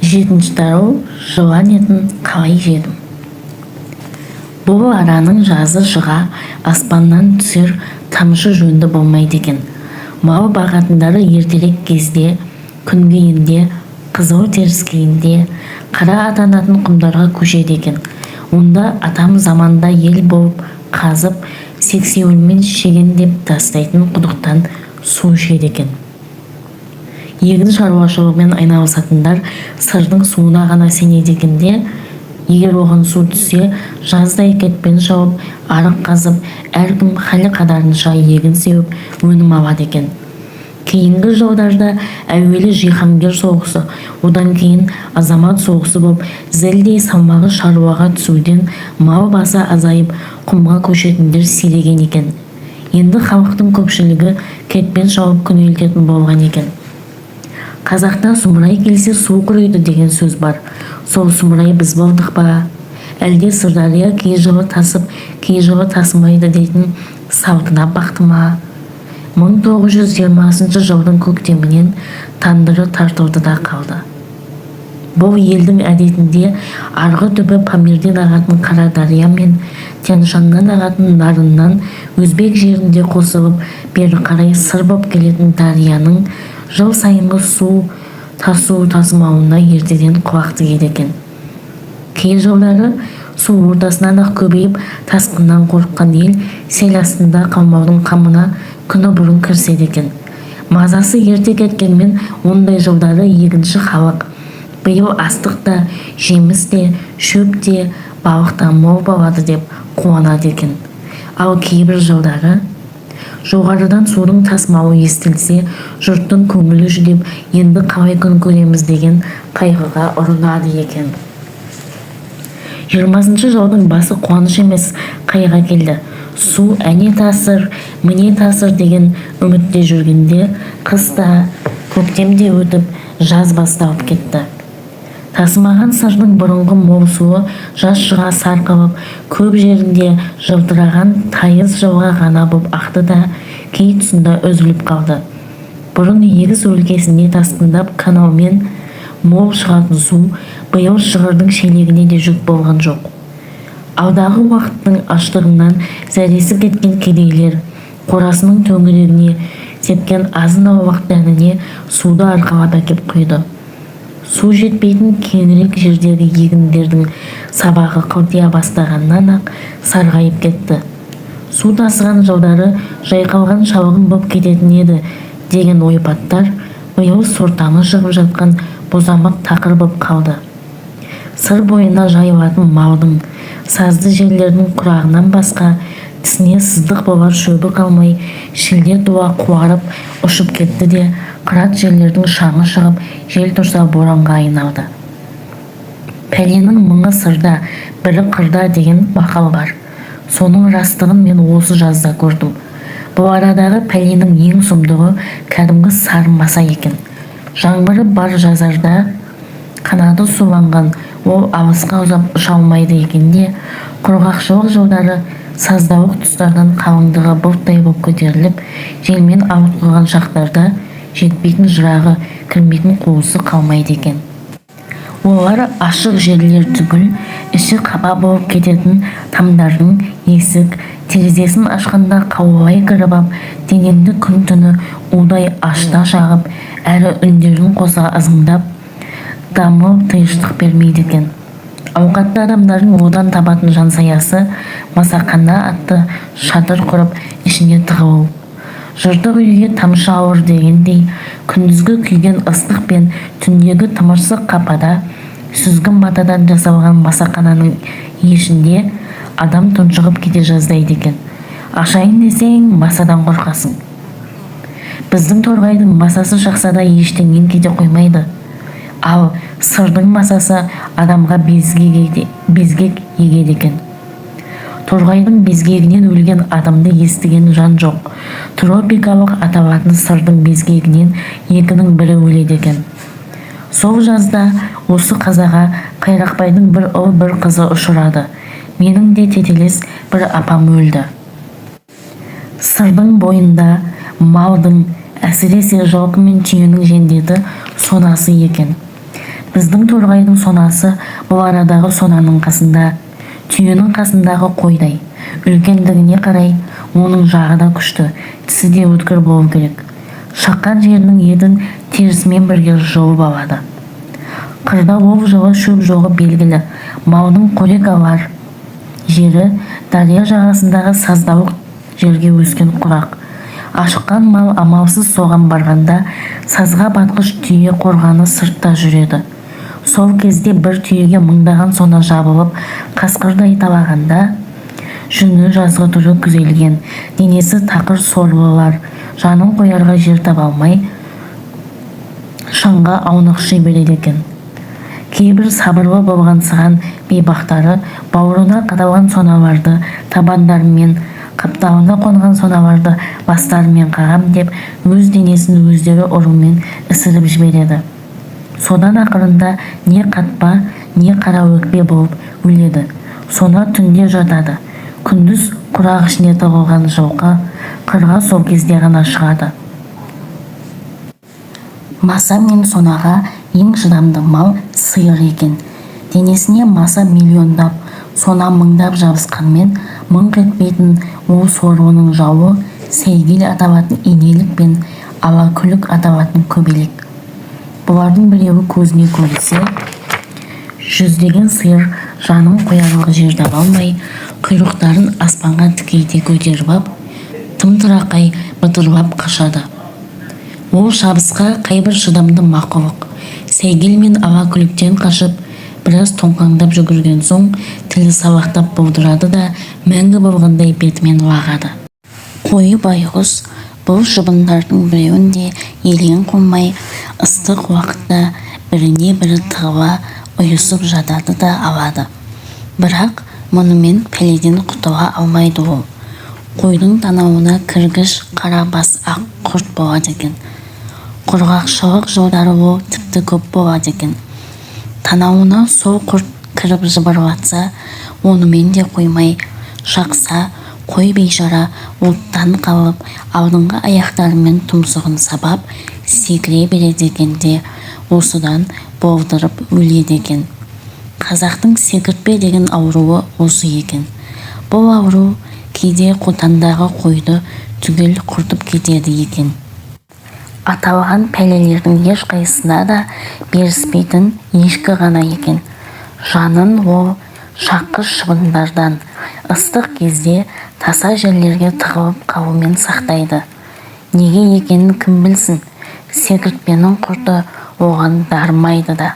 Жетінші тарау. Жылан етін қалай жедім? Бұл араның жазы шыға аспаннан түсер тамшы жөнді болмайды екен. Мал бағатындары ертерек кезде, күнгейінде, Қызыл теріскейінде қара атанатын құмдарға көшеді екен. Онда атам заманда ел болып қазып, сексеуілмен шегендеп тастайтын құдықтан су ішеді екен. Егін шаруашылығымен айналысатындар Сырдың суына ғана сенеді екен де, егер оған су түссе, жаздай кетпен шауып, арық қазып, әркім хал-қадарынша егін сеуіп, өнім алады екен. Кейінгі жылдарда әуелі жиһангер соғысы, одан кейін азамат соғысы боп, зілдей салмағы шаруаға түсуден мал басы азайып, құмға көшетіндер сиреген екен. Енді халықтың көпшілігі кетпен шауып күнелтетін болған екен. Қазақта «Сұмырай келсе, су құриды» деген сөз бар. Сол сұмырай біз болдық па, әлде Сырдария кей жылы тасып, кей жылы тасымайды дейтін салтына бақты ма, 1920 жылдың көктемінен тандыры тартылды да қалды. Бұл елдің әдетінде арғы түбі Памирден ағатын Қарадария мен Тянь-Шаннан ағатын Нарыннан өзбек жерінде қосылып, бері қарай Сыр боп келетін дарияның жыл сайынғы су тасу-тасымауына ертеден құлақ тігеді екен. Кей жылдары су ортасынан-ақ көбейіп, тасқыннан қорыққан ел сел астында қалмаудың қамына күні бұрын кіріседі екен. Мазасы ерте кеткенмен, ондай жылдары егінші халық биыл астық та, жеміс те, шөп те, балық та мол болады деп қуанады екен. Ал кейбір жылдары жоғарыдан судың тасымауы естілсе, жұрттың көңілі жүдеп, енді қалай күн көреміз деген қайғыға ұрынады екен. 20-жылдың басы қуаныш емес, қайғы әкелді. Су әне тасыр, міне тасыр деген үмітте жүргенде, қыс та, көктем де өтіп, жаз басталып кетті. Тасымаған Сырдың бұрынғы мол суы жаз шыға сарқылып, көп жерінде жылтыраған тайыз жылға ғана боп ақты да, кей тұсында үзіліп қалды. Бұрын егіс өлкесіне тасқындап каналмен мол шығатын су биыл шығырдың шелегіне де жүк болған жоқ. Алдағы уақыттың аштығынан зәресі кеткен кедейлер қорасының төңірегіне сепкен азын-аулақ дәніне суды арқалап әкеп құйды. Су жетпейтін кеңірек жердегі егіндердің сабағы қылтия бастағаннан-ақ сарғайып кетті. Су тасыған жылдары жайқалған шалғын боп кететін еді деген ойпаттар биыл сортаңы шығып жатқан бозамық тақыр боп қалды. Сыр бойына жайылатын малдың сазды жерлердің құрағынан басқа тісіне сыздық болар шөбі қалмай, шілде туа қуарып ұшып кетті де, қырат жерлердің шаңы шығып, жел тұрса боранға айналды. «Пәленің мыңы Сырда, бірі қырда» деген мақал бар. Соның растығын мен осы жазда көрдім. Бұл арадағы пәленің ең сұмдығы кәдімгі сары маса екен. Жаңбыры бар жазарда қанаты суланған ол алысқа ұзап ұша алмайды екен де, құрғақшылық жылдары саздауық тұстардан қалыңдығы бұлттай боп көтеріліп, желмен ауытқыған шақтарда жетпейтін жырағы, кірмейтін қуысы қалмайды екен. Олар ашық жерлер түгіл, іші қапа болып кететін тамдардың есік, терезесін ашқанда қаулай кіріп ап, денеңді күн-түні удай ашыта шағып, әрі үндерін қоса ызыңдап, дамыл, тыныштық бермейді екен. Ауқатты адамдардың одан табатын жансаясы масақана атты шатыр құрып, ішіне тығылу. Жыртық үйге тамшы ауыр дегендей, күндізгі күйген ыстық пен түндегі тымырсық қапада сүзгі матадан жасалған масақананың ішінде адам тұншығып кете жаздайды екен. Ашайын десең, масадан қорқасың. Біздің торғайдың масасы шақса да, ештеңең кете қоймайды. Ал Сырдың масасы адамға безгек егеді екен. Торғайдың безгегінен өлген адамды естіген жан жоқ. Тропикалық аталатын Сырдың безгегінен екінің бірі өледі екен. Сол жазда осы қазаға Қайрақбайдың бір ұл, бір қызы ұшырады. Менің де тетелес бір апам өлді. Сырдың бойында малдың, әсіресе жылқы мен түйенің жендеті сонасы екен. Біздің Торғайдың сонасы бұл арадағы сонаның қасында түйенің қасындағы қойдай. Үлкендігіне қарай оның жағы да күшті, тісі де өткір болу керек. Шаққан жерінің етін терісімен бірге жұлып алады. Қырда ол жылы шөп жоғы белгілі. Малдың қорек алар жері дария жағасындағы саздауық жерге өскен құрақ. Ашыққан мал амалсыз соған барғанда, сазға батқыш түйе қорғаны сыртта жүреді. Сол кезде бір түйеге мыңдаған сона жабылып, қасқырдай талағанда, жүні жазғытұры күзелген, денесі тақыр сорлылар жанын қоярға жер таба алмай, шаңға аунақши береді екен. Кейбір сабырлы болғансыған бейбақтары бауырына қадалған соналарды табандарымен, қапталына қонған соналарды бастарымен қағам деп, өз денесін өздері ұрумен ісіріп жібереді. Содан ақырында не қатпа, не қара өкпе болып өледі. Сона түнде жатады. Күндіз құрақ ішіне тығылған жылқы қырға сол кезде ғана шығады. Маса мен сонаға ең шыдамды мал сиыр екен. Денесіне маса миллиондап, сона мыңдап жабысқанмен, мыңқ етпейтін ол сорлының жауы сәйгел аталатын инелік пен алакүлік аталатын көбелек. Бұлардың біреуі көзіне көрінсе, жүздеген сиыр жанын қоярлық жер таба алмай, құйрықтарын аспанға тікейте көтеріп ап, тым-тырақай бытырлап қашады. Ол шабысқа қайбір шыдамды мақұлық? Сәйгел мен алакүліктен қашып, біраз тоңқаңдап жүгірген соң, тілі салақтап болдырады да, мәңгі болғандай бетімен лағады. Қойы байғұс бұл шыбындардың біреуін де елең қылмай, ыстық уақытта біріне бірі тығыла ұйысып жатады да алады. Бірақ мұнымен пәледен құтыла алмайды ол. Қойдың танауына кіргіш қара бас ақ құрт болады екен. Құрғақшылық жылдары ол тіпті көп болады екен. Танауына сол құрт кіріп жыбырлатса, онымен де қоймай, шақса, қой бейшара оттан қалып, алдыңғы аяқтарымен тұмсығын сабап, секіре береді екен де, осыдан болдырып өледі екен. Қазақтың секіртпе деген ауруы осы екен. Бұл ауру кейде қотандағы қойды түгел құртып кетеді екен. Аталған пәлелердің ешқайсысына да беріспейтін ешкі ғана екен. Жанын ол шаққыш шыбындардан ыстық кезде таса жерлерге тығылып қалумен сақтайды. Неге екенін кім білсін, секіртпенің құрты оған дарымайды да.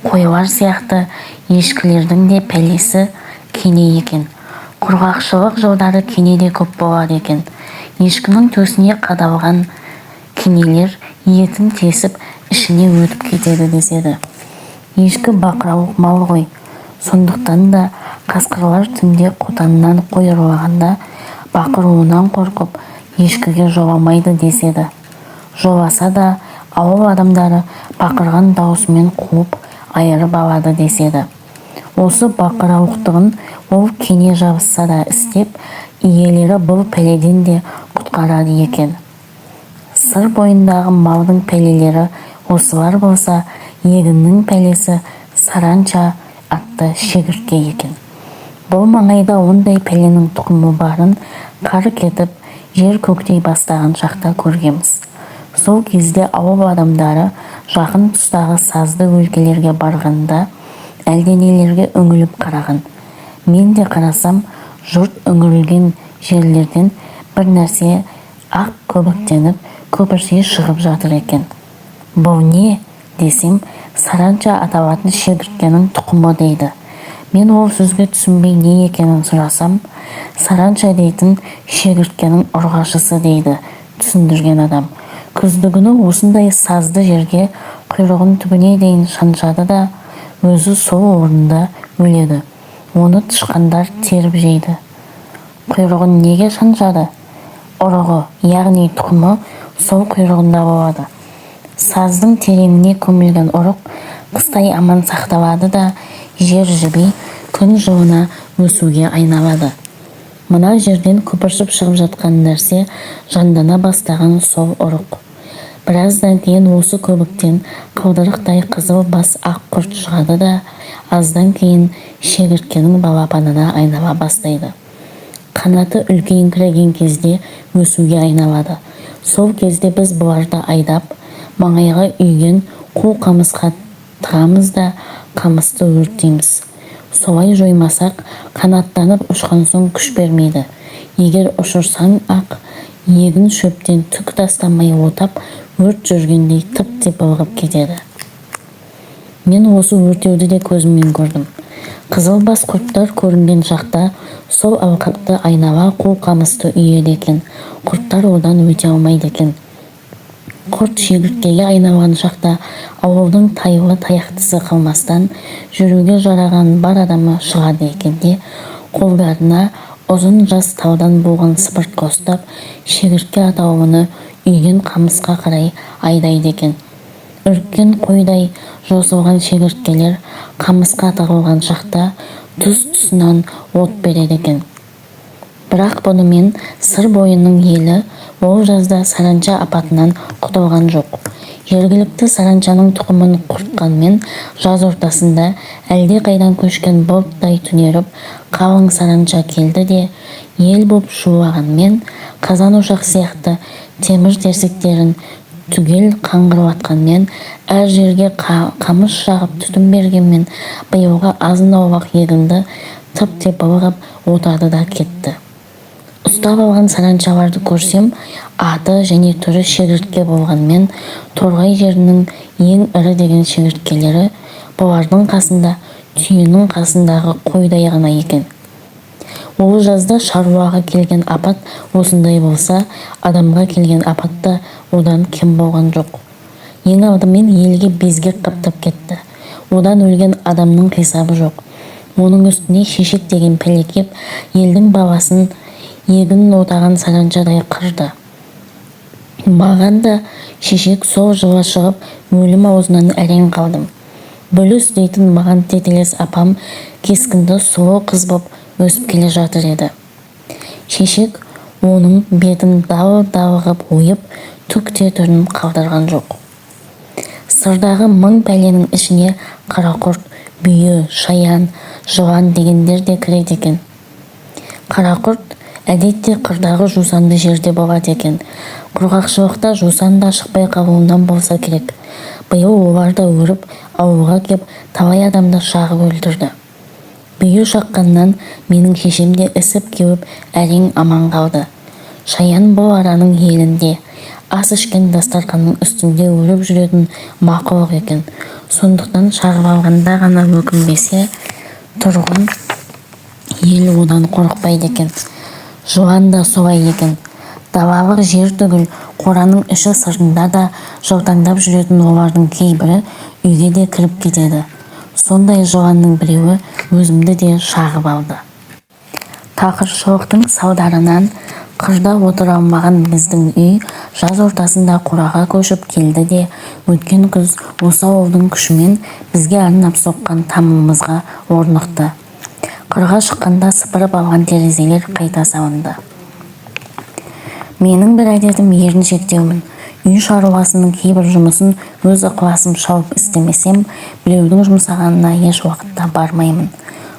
Қойлар сияқты ешкілердің де пәлесі кене екен. Құрғақшылық жылдары кене де көп болады екен. Ешкінің төсіне қадалған кенелер етін тесіп, ішіне өтіп кетеді деседі. Ешкі бақырауық мал ғой. Сондықтан да қасқырлар түнде қотаннан қой ұрлағанда, бақыруынан қорқып, ешкіге жоламайды деседі. Жоласа да, ауыл адамдары бақырған даусымен қуып айырып алады деседі. Осы бақырауықтығын ол кене жабысса да істеп, иелері бұл пәледен де құтқарады екен. Сыр бойындағы малдың пәлелері осылар болса, егіннің пәлесі саранча атты шегіртке екен. Бұл маңайда ондай пәленің тұқымы барын қар кетіп, жер көктей бастаған шақта көргеміз. Сол кезде ауыл адамдары жақын тұстағы сазды өлкелерге барғанда, әлденелерге үңіліп қараған. Мен де қарасам, жұрт үңілген жерлерден бір нәрсе ақ көбіктеніп, көпірши шығып жатыр екен. Бұл не десем, саранча аталатын шегірткенің тұқымы дейді. Мен ол сөзге түсінбей, не екенін сұрасам, саранча дейтін шегірткенің ұрғашысы дейді түсіндірген адам. Күздігүні осындай сазды жерге құйрығын түбіне дейін шаншады да, өзі сол орнында өледі. Оны тышқандар теріп жейді. Құйрығын неге шаншады? Ұрығы, яғни тұқымы сол құйрығында болады. Саздың тереңіне көмілген ұрық қыстай аман сақталады да, жер жіби, күн жылына өсуге айналады. Мына жерден көпіршіп шығып жатқан нәрсе жандана бастаған сол ұрық. Біраздан кейін осы көбіктен қылдырықтай қызыл бас ақ құрт шығады да, аздан кейін шегірткенің балапанына айнала бастайды. Қанаты үлкейіңкіреген кезде өсуге айналады. Сол кезде біз бұларды айдап, маңайға үйген қу қамысқа тығамыз да, қамысты өртейміз. Солай жоймасақ, қанаттанып ұшқан соң күш бермейді. Егер ұшырсаң-ақ, егін шөптен түк тастамай отап, өрт жүргендей тып-типыл ғып кетеді. Мен осы өртеуді де көзіммен көрдім. Қызыл бас құрттар көрінген шақта сол алқапты айнала қу қамысты үйеді екен. Құрттар одан өте алмайды екен. Құрт шегірткеге айналған шақта ауылдың тайлы-таяқтысы қалмастан жүруге жараған бар адамы шығады екен де, қолдарына ұзын жас талдан буған сыпыртқы ұстап, шегіртке атаулыны үйген қамысқа қарай айдайды екен. Үріккен қойдай жосылған шегірткелер қамысқа тығылған шақта тұс-тұсынан от береді екен. Бірақ бұнымен Сыр бойының елі ол жазда саранча апатынан құтылған жоқ. Жергілікті саранчаның тұқымын құртқанмен, жаз ортасында әлдеқайдан көшкен бұлттай түнеріп қалың саранча келді де, ел боп шулағанмен, қазан-ошақ сияқты темір-терсектерін түгел қаңғырлатқанмен, әр жерге қамыс жағып түтін бергенмен, биылғы азын-аулақ егінді тып-типыл ғып отады да кетті. Ұстап алған саранчаларды көрсем, аты және түрі шегіртке болғанмен, Торғай жерінің ең ірі деген шегірткелері бұлардың қасында түйенің қасындағы қойдай ғана екен. Ол жазда шаруаға келген апат осындай болса, адамға келген апат та одан кем болған жоқ. Ең алдымен елге безгек қаптап кетті. Одан өлген адамның қисабы жоқ. Оның үстіне шешек деген пәле кеп, елдің баласын егінін отаған саранчадай қырды. Маған да шешек сол жылы шығып, өлім аузынан әрең қалдым. Бүліс дейтін маған тетелес апам кескінді сұлу қыз боп өсіп келе жатыр еді. Шешек оның бетін дал-дал ғып ойып, түк те түрін қалдырған жоқ. Сырдағы мың пәленің ішіне қарақұрт, бүйі, шаян, жылан дегендер де кіреді екен. Қарақұрт әдетте қырдағы жусанды жерде болады екен. Құрғақшылықта жусан да шықпай қалуынан болса керек. Биыл олар да өріп, ауылға кеп, талай адамды шағып өлтірді. Бүйі шаққаннан менің шешем де ісіп-кеуіп әрең аман қалды. Шаян бұл араның елінде ас ішкен дастарқанның үстінде өріп жүретін мақұлық екен. Сондықтан шағып алғанда ғана өкінбесе, тұрғын ел одан қорықпайды екен. Жылан да солай екен. Далалық жер түгіл, қораның іші-сыртында да жаутаңдап жүретін олардың кейбірі үйге де кіріп кетеді. Сондай жыланның біреуі өзімді де шағып алды. Тақыршылықтың салдарынан қырда отыра алмаған біздің үй жаз ортасында қораға көшіп келді де, өткен күз осы ауылдың күшімен бізге арнап соққан тамымызға орнықты. Қырға шыққанда сыпырып алған терезелер қайта салынды. Менің бір әдетім еріншектеумін. Үй шаруасының кейбір жұмысын өз ықыласым шауып істемесем, біреудің жұмсағанына еш уақытта бармаймын.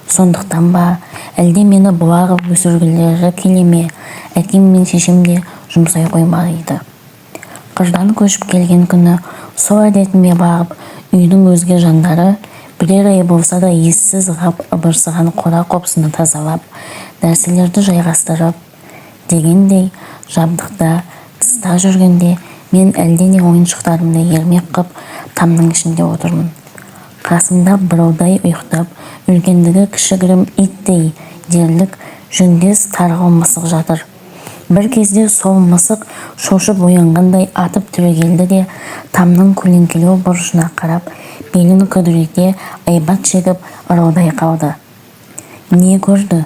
Сондықтан ба, әлде мені бұла ғып өсіргілері келе ме, әкем мен шешем де жұмсай қоймайды. Қырдан көшіп келген күні сол әдетіме бағып, үйдің өзге жандары бірер ай болса да ессіз ғап ыбырсыған қора-қопсыны тазалап, нәрселерді жайғастырып дегендей жабдықта тыста жүргенде, мен әлдене ойыншықтарымды ермек қып тамның ішінде отырмын. Қасымда бырылдай ұйықтап, үлкендігі кішігірім иттей дерлік жүндес тарғыл мысық жатыр. Бір кезде сол мысық шошып оянғандай атып түрегелді де, тамның көлеңкелеу бұрышына қарап, белін күдірете айбат шегіп ырылдай қалды. Не көрді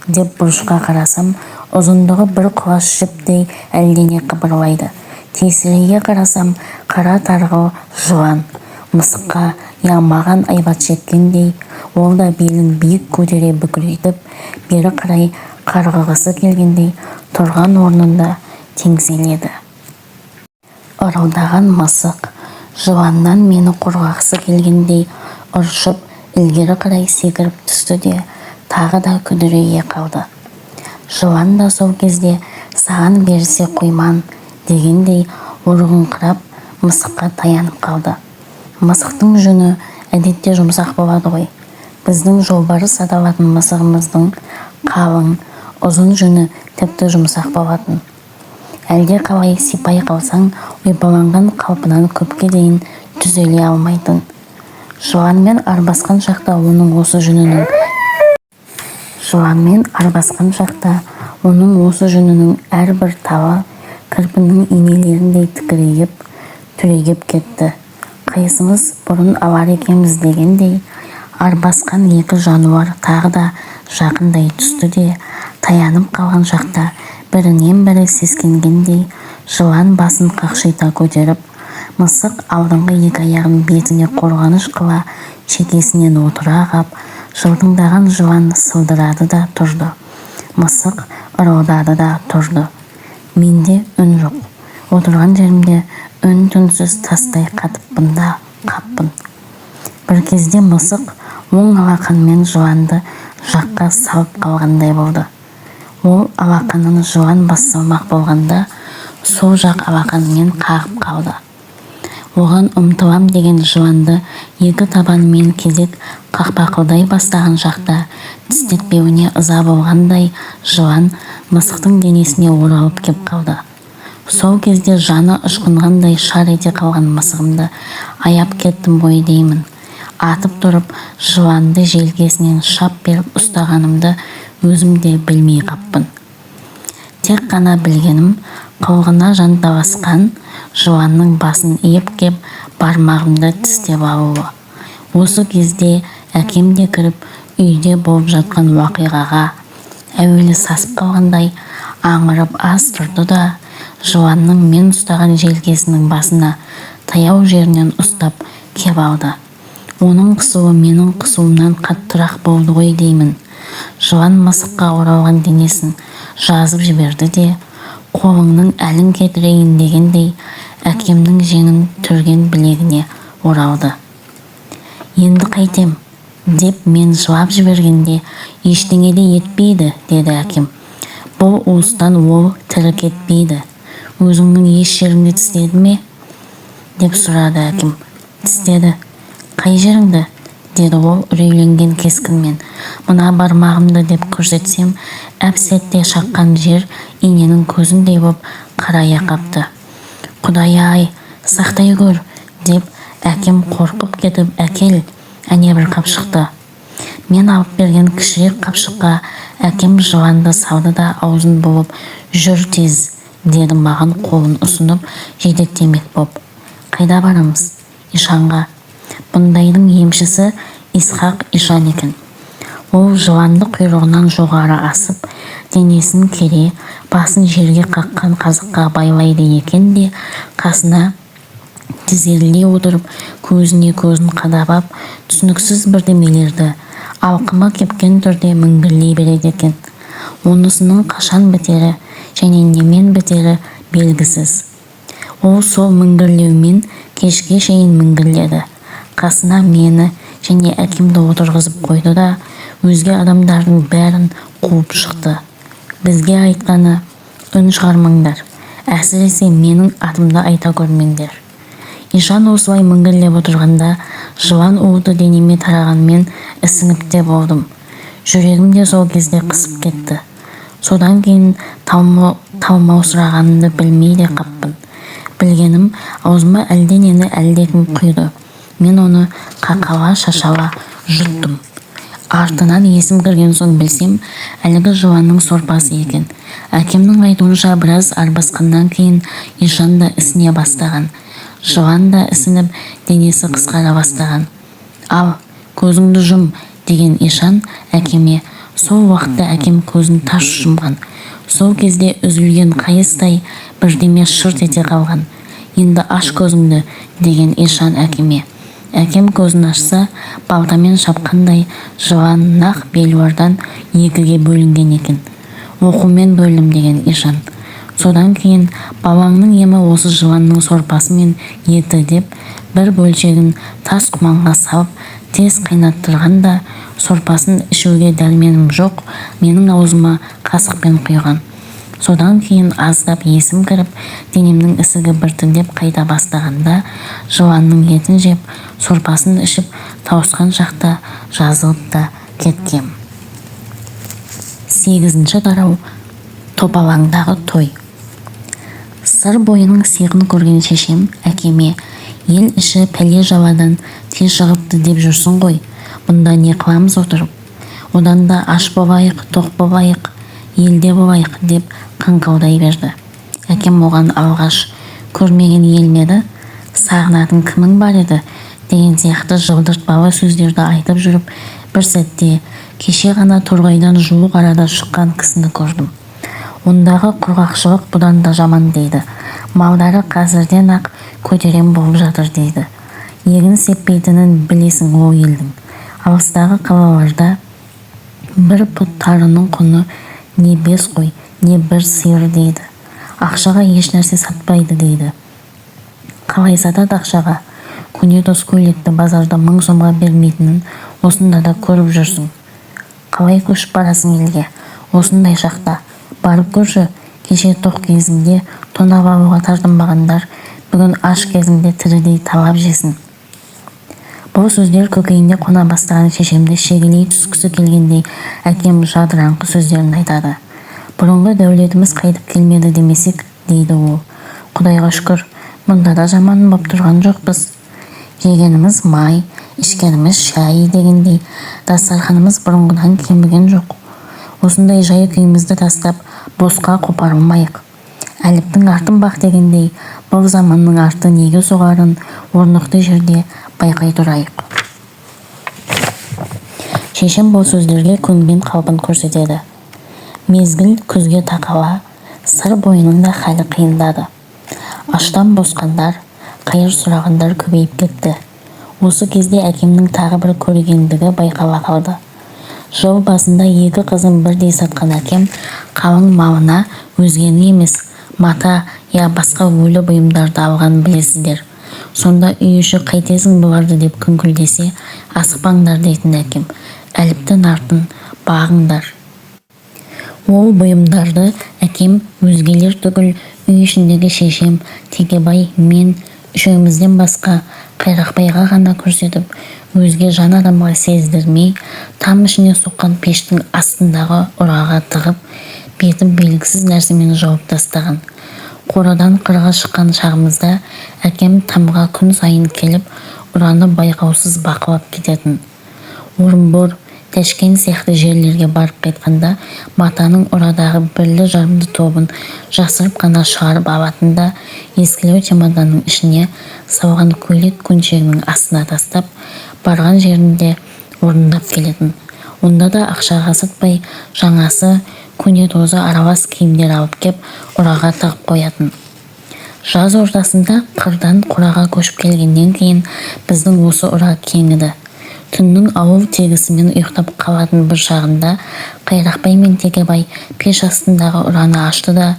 деп бұрышқа қарасам, ұзындығы бір құлаш жіптей әлдене қыбырлайды. Тесірейе қарасам, қара тарғыл жылан. Мысыққа я маған айбат шеккендей, ол да белін биік көтере бүкірейтіп, бері қарай қарғығысы келгендей тұрған орнында теңселеді. Ырылдаған мысық жыланнан мені қорғағысы келгендей ыршып ілгері қарай секіріп түсті де, тағы да күдірейе қалды. Жылан да сол кезде саған берісе қойман дегендей ұрғыңқырап мысыққа таянып қалды. Мысықтың жүні әдетте жұмсақ болады ғой. Біздің Жолбарыс аталатын мысығымыздың қалың, ұзын жүні тіпті жұмсақ болатын. Әлде қалай сипай қалсаң, ұйпаланған қалпынан көпке дейін түзеле алмайтын. Жыланмен арбасқан шақта оның осы жүнінің Жыланмен арбасқан шақта оның осы жүнінің әрбір талы кірпінің инелеріндей тікірейіп, түрегеп кетті. Қайсымыз бұрын алар екенбіз дегендей, арбасқан екі жануар тағы да жақындай түсті де, таянып қалған шақта бірінен-бірі сескенгендей жылан басын қақшита көтеріп, мысық алдыңғы екі аяғын бетіне қорғаныш қыла шекесінен отыра қап, жылтыңдаған жылан сылдырады да тұрды, мысық ырылдады да тұрды. Менде үн жоқ. Отырған жерімде үн-түнсіз тастай қатыппын да қаппын. Бір кезде мысық оң алақанымен жыланды жаққа салып қалғандай болды. Ол алақанын жылан бас салмақ болғанда сол жақ алақанымен қағып қалды. Оған ұмтылам деген жыланды екі табанымен кезек қақпақылдай бастаған шақта тістетпеуіне ыза болғандай жылан мысықтың денесіне оралып кеп қалды. Сол кезде жаны ышқынғандай шар ете қалған мысығымды аяп кеттім ғой деймін. Атып тұрып жыланды желкесінен шап беріп ұстағанымды өзім де білмей қаппын. Тек қана білгенім, қылғына жанталасқан жыланның басын иіп кеп бармағымды тістеп алуы. Осы кезде әкем де кіріп, үйде болып жатқан уақиғаға әуелі сасып қалғандай аңырып аз тұрды да, жыланның мен ұстаған желкесінің басына таяу жерінен ұстап кеп алды. Оның қысуы менің қысуымнан қаттырақ болды ғой деймін. Жылан мысыққа оралған денесін жазып жіберді де, қолыңның әлін кетірейін дегендей әкемнің жеңін түрген білегіне оралды. Енді қайтем? Деп мен жылап жібергенде, ештеңе де етпейді, деді әкем. Бұл уыстан ол тірі кетпейді. Өзіңнің еш жеріңді тістеді ме? Деп сұрады әкем. Тістеді. Қай жеріңді? Деді ол үрейленген кескінмен. Мына бармағымды деп көрсетсем, әп-сәтте шаққан жер иненің көзіндей боп қарая қапты. Құдай-ай, сақтай көр, деп әкем қорқып кетіп, әкел, әне бір қапшықты. Мен алып берген кішірек қапшыққа әкем жыланды салды да аузын буып, жүр тез, деді маған қолын ұсынып жетектемек боп. Қайда барамыз? Ишанға. Бұндайдың емшісі Исхақ ишан екен. Ол жыланды құйрығынан жоғары асып, денесін кере, басын жерге қаққан қазыққа байлайды екен де, қасына тізерлей отырып, көзіне көзін қадап ап, түсініксіз бірдемелерді алқымы кепкен түрде міңгірлей береді екен. Онысының қашан бітері және немен бітері белгісіз. Ол сол міңгірлеумен кешке шейін міңгірледі. Қасына мені және әкемді отырғызып қойды да, өзге адамдардың бәрін қуып шықты. Бізге айтқаны: үн шығармаңдар, әсіресе менің атымды айта көрмеңдер. Ишан осылай міңгірлеп отырғанда жылан уыты денеме тарағанмен ісініп те болдым. Жүрегім де сол кезде қысып кетті. Содан кейін талмаусырағанымды білмей де қаппын. Білгенім, аузыма әлденені әлдекім құйды. Мен оны қақала-шашала жұттым. Артынан есім кірген соң білсем, әлгі жыланның сорпасы екен. Әкемнің айтуынша, біраз арбасқаннан кейін ишан да ісіне бастаған. Жылан да ісініп, денесі қысқара бастаған. Ал, көзіңді жұм, деген ишан әкеме. Сол уақытта әкем көзін тарс жұмған. Сол кезде үзілген қайыстай бірдеме шырт ете қалған. Енді аш көзіңді, деген ишан әкеме. Әкем көзін ашса, балтамен шапқандай жылан нақ белуардан екіге бөлінген екен. Оқумен бөлдім, деген ишан. Содан кейін балаңның емі осы жыланның сорпасы мен еті деп, бір бөлшегін тас құманға салып тез қайнаттырған да, сорпасын ішуге дәрменім жоқ, менің аузыма қасықпен құйған. Содан кейін аздап есім кіріп, денемнің ісігі біртіндеп қайта бастағанда, жыланның етін жеп, сорпасын ішіп тауысқан шақта жазылып та кеткем. Сегізінші тарау. Топалаңдағы той. Сыр бойының сиқын көрген шешем әкеме: «Ел іші пәле-жаладан тез шығыпты деп жүрсің ғой, бұнда не қыламыз отырып? Одан да аш болайық, тоқ болайық, елде болайық», – деп қыңқылдай берді. Әкем оған алғаш: «Көрмеген ел ме еді, сағынатын кімің бар еді?» деген сияқты жылдыртпалы сөздерді айтып жүріп, бір сәтте: «Кеше ғана Торғайдан жуық арада шыққан кісіні көрдім. Ондағы құрғақшылық бұдан да жаман дейді. Малдары қазірден-ақ көтерем болып жатыр дейді. Егін сеппейтінін білесің ол елдің. Алыстағы қалаларда бір пұт тарының құны не бес қой, не бір сиыр дейді. Ақшаға ешнәрсе сатпайды дейді. Қалай сатады ақшаға? Көнетоз көйлекті базарда 1000 сомға бермейтінін осында да көріп жүрсің. Қалай көшіп барасың елге осындай шақта? Барып көрші, кеше тоқ кезінде тонап алуға тартынбағандар бүгін аш кезінде тірідей талап жесін». Бұл сөздер көкейіне қона бастаған шешемді шегелей түскісі келгендей, әкем жадыраңқы сөздерін айтады. «Бұрынғы дәулетіміз қайтып келмеді демесек, – дейді ол, – Құдайға шүкір, мұнда да жаман боп тұрған жоқпыз. Жегеніміз май, ішкеніміз шай дегендей, дастарханымыз бұрынғыдан кеміген жоқ. Осындай жай-күйімізді тастап, босқа қопарылмайық. Әліптің артын бақ дегендей, бұл заманның арты неге соғарын орнықты жерде байқай тұрайық». Шешем бұл сөздерге көнген қалпын көрсетеді. Мезгіл күзге тақала Сыр бойының да халі қиындады. Аштан босқандар, қайыр сұрағандар көбейіп кетті. Осы кезде әкемнің тағы бір көрегендігі байқала қалды. Жыл басында екі қызын бірдей сатқан әкем қалың малына өзгені емес, мата я басқа өлі бұйымдарды алғанын білесіздер. Сонда үй іші «Қайтесің бұларды?» деп күңкілдесе, «Асықпаңдар, – дейтін әкем, – Әліптің артын бағыңдар». Ол бұйымдарды әкем өзгелер түгіл, үй ішіндегі шешем, Текебай, мен үшеумізден басқа Қайрақбайға ғана көрсетіп, өзге жан адамға сездірмей, там ішіне соққан пештің астындағы ұраға тығып, бетін белгісіз нәрсемен жауып тастаған. Қорадан қырға шыққан шағымызда әкем тамға күн сайын келіп, ұраны байқаусыз бақылап кететін. Орынбор, Тәшкен сияқты жерлерге барып қайтқанда матаның ұрадағы бірлі-жарымды тобын жасырып қана шығарып алатын да, ескілеу чемоданның ішіне салған көйлек-көншегінің астына тастап, барған жерінде орындап келетін. Онда да ақшаға сатпай, жаңасы, көнетозы аралас киімдер алып кеп, ұраға тығып қоятын. Жаз ортасында қырдан қораға көшіп келгеннен кейін біздің осы ұра кеңіді. Түннің ауыл тегісімен ұйықтап қалатын бір шағында Қайрақбай мен Текебай пеш астындағы ұраны ашты да,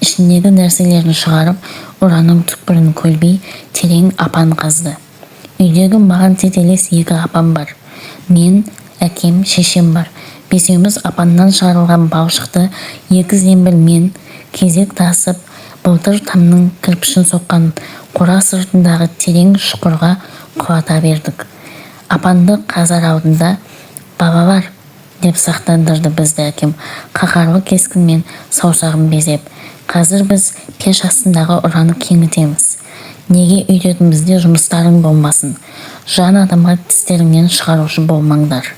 ішіндегі нәрселерін шығарып, ұраның түкпірін көлбей терең апан қазды. Үйдегі маған тетелес екі апам бар, мен, әкем, шешем бар. Бесеуміз апаннан шығарылған балшықты екі зембілмен кезек тасып, былтыр тамның кірпішін соққан қора сыртындағы терең шұқырға құлата бердік. Апанды қазар алдында: «Балалар, – деп сақтандырды бізді әкем қаһарлы кескінмен саусағын безеп, – қазір біз пеш астындағы ұраны кеңітеміз. Неге өйтетінімізде жұмыстарың болмасын, жан адамға тістеріңнен шығарушы болмаңдар».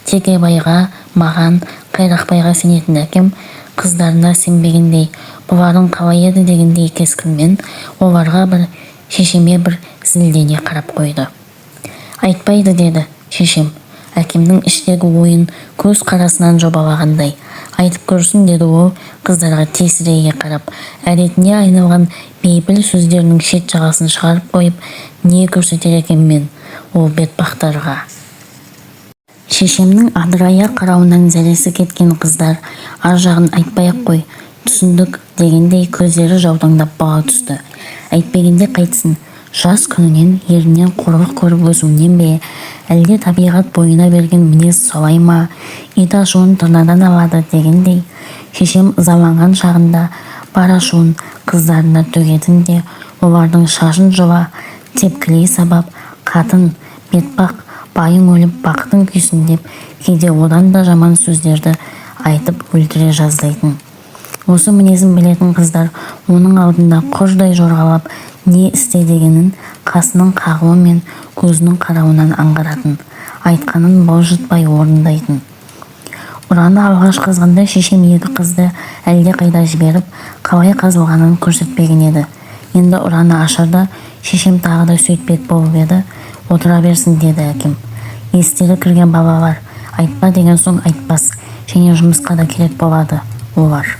Текебайға, маған, Қайрақбайға сенетін әкем қыздарына сенбегендей, бұларың қалай еді дегендей кескінмен оларға бір, шешеме бір зілдене қарап қойды. «Айтпайды, – деді шешем әкемнің іштегі ойын көз қарасынан жобалағандай. – Айтып көрсін, – деді ол қыздарға тесірейе қарап, әдетіне айналған бейпіл сөздерінің шет жағасын шығарып қойып. «Не көрсетер екенмін ол бетпақтарға?» Шешемнің адырая қарауынан зәресі кеткен қыздар: «Ар жағын айтпай-ақ қой, Түсіндік дегендей көздері жаутаңдап баға түсті. Әйтпегенде қайтсін, жас күнінен ерінен қорлық көріп өсуінен бе, әлде табиғат бойына берген мінез солай ма, ит ашуын тырнадан алады дегендей, шешем ызаланған шағында бар ашуын қыздарына төгетін де, олардың шашын жұла, тепкілей сабап, қатын, бетпақ, байың өліп бақытың күйсін деп, кейде одан да жаман сөздерді айтып өлтіре жаздайтын. Осы мінезін білетін қыздар оның алдында құрдай жорғалап, не істе дегенін қасының қағуы мен көзінің қарауынан аңғаратын, айтқанын бұлжытпай орындайтын. Ұраны алғаш қазғанда шешем екі қызды әлдеқайда жіберіп, қалай қазылғанын көрсетпеген еді. Енді ұраны ашарда шешем тағы да сөйтпек болып еді, отыра берсін деді әкем. Естері кірген балалар, айтпа деген соң айтпас, және жұмысқа да керек болады олар.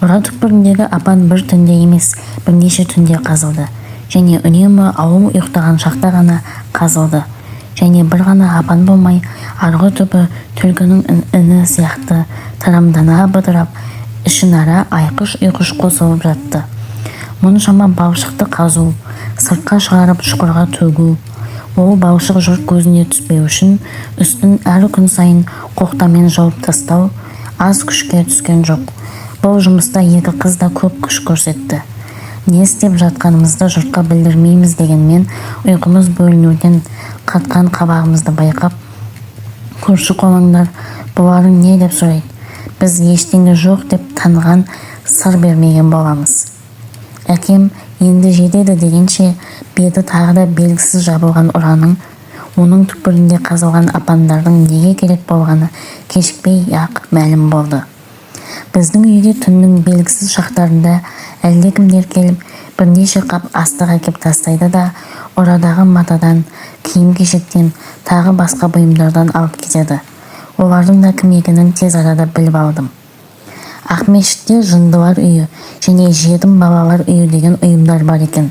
Ұра түкпіріндегі апан бір түнде емес, бірнеше түнде қазылды. Және үнемі ауыл ұйықтаған шақта ғана қазылды. Және бір ғана апан болмай, арғы түбі түлкінің іні сияқты тарамдана бытырап, ішінара айқыш-ұйқыш қосылып жатты. Мұншама балшықты қазу, сыртқа шығарып шұқырға төгу, ол балшық жұрт көзіне түспеу үшін үстін әр күн сайын қоқтамен жауып тастау аз күшке түскен жоқ. Бұл жұмыста екі қыз да көп күш көрсетті. Не істеп жатқанымызды жұртқа білдірмейміз дегенмен, ұйқымыз бөлінуден қатқан қабағымызды байқап, көрші-қолаңдар бұларың не деп сұрайды. Біз ештеңе жоқ деп танған сыр бермеген боламыз. Әкем енді жетеді дегенше беті тағы да белгісіз жабылған ұраның, оның түкпірінде қазылған апандардың неге керек болғаны кешікпей-ақ мәлім болды. Біздің үйге түннің белгісіз шақтарында әлдекімдер келіп, бірнеше қап астық әкеп тастайды да, ұрадағы матадан, киім-кешектен, тағы басқа бұйымдардан алып кетеді. Олардың да кім екенін тез арада біліп алдым. Ақмешітте жындылар үйі және жетім балалар үйі деген ұйымдар бар екен.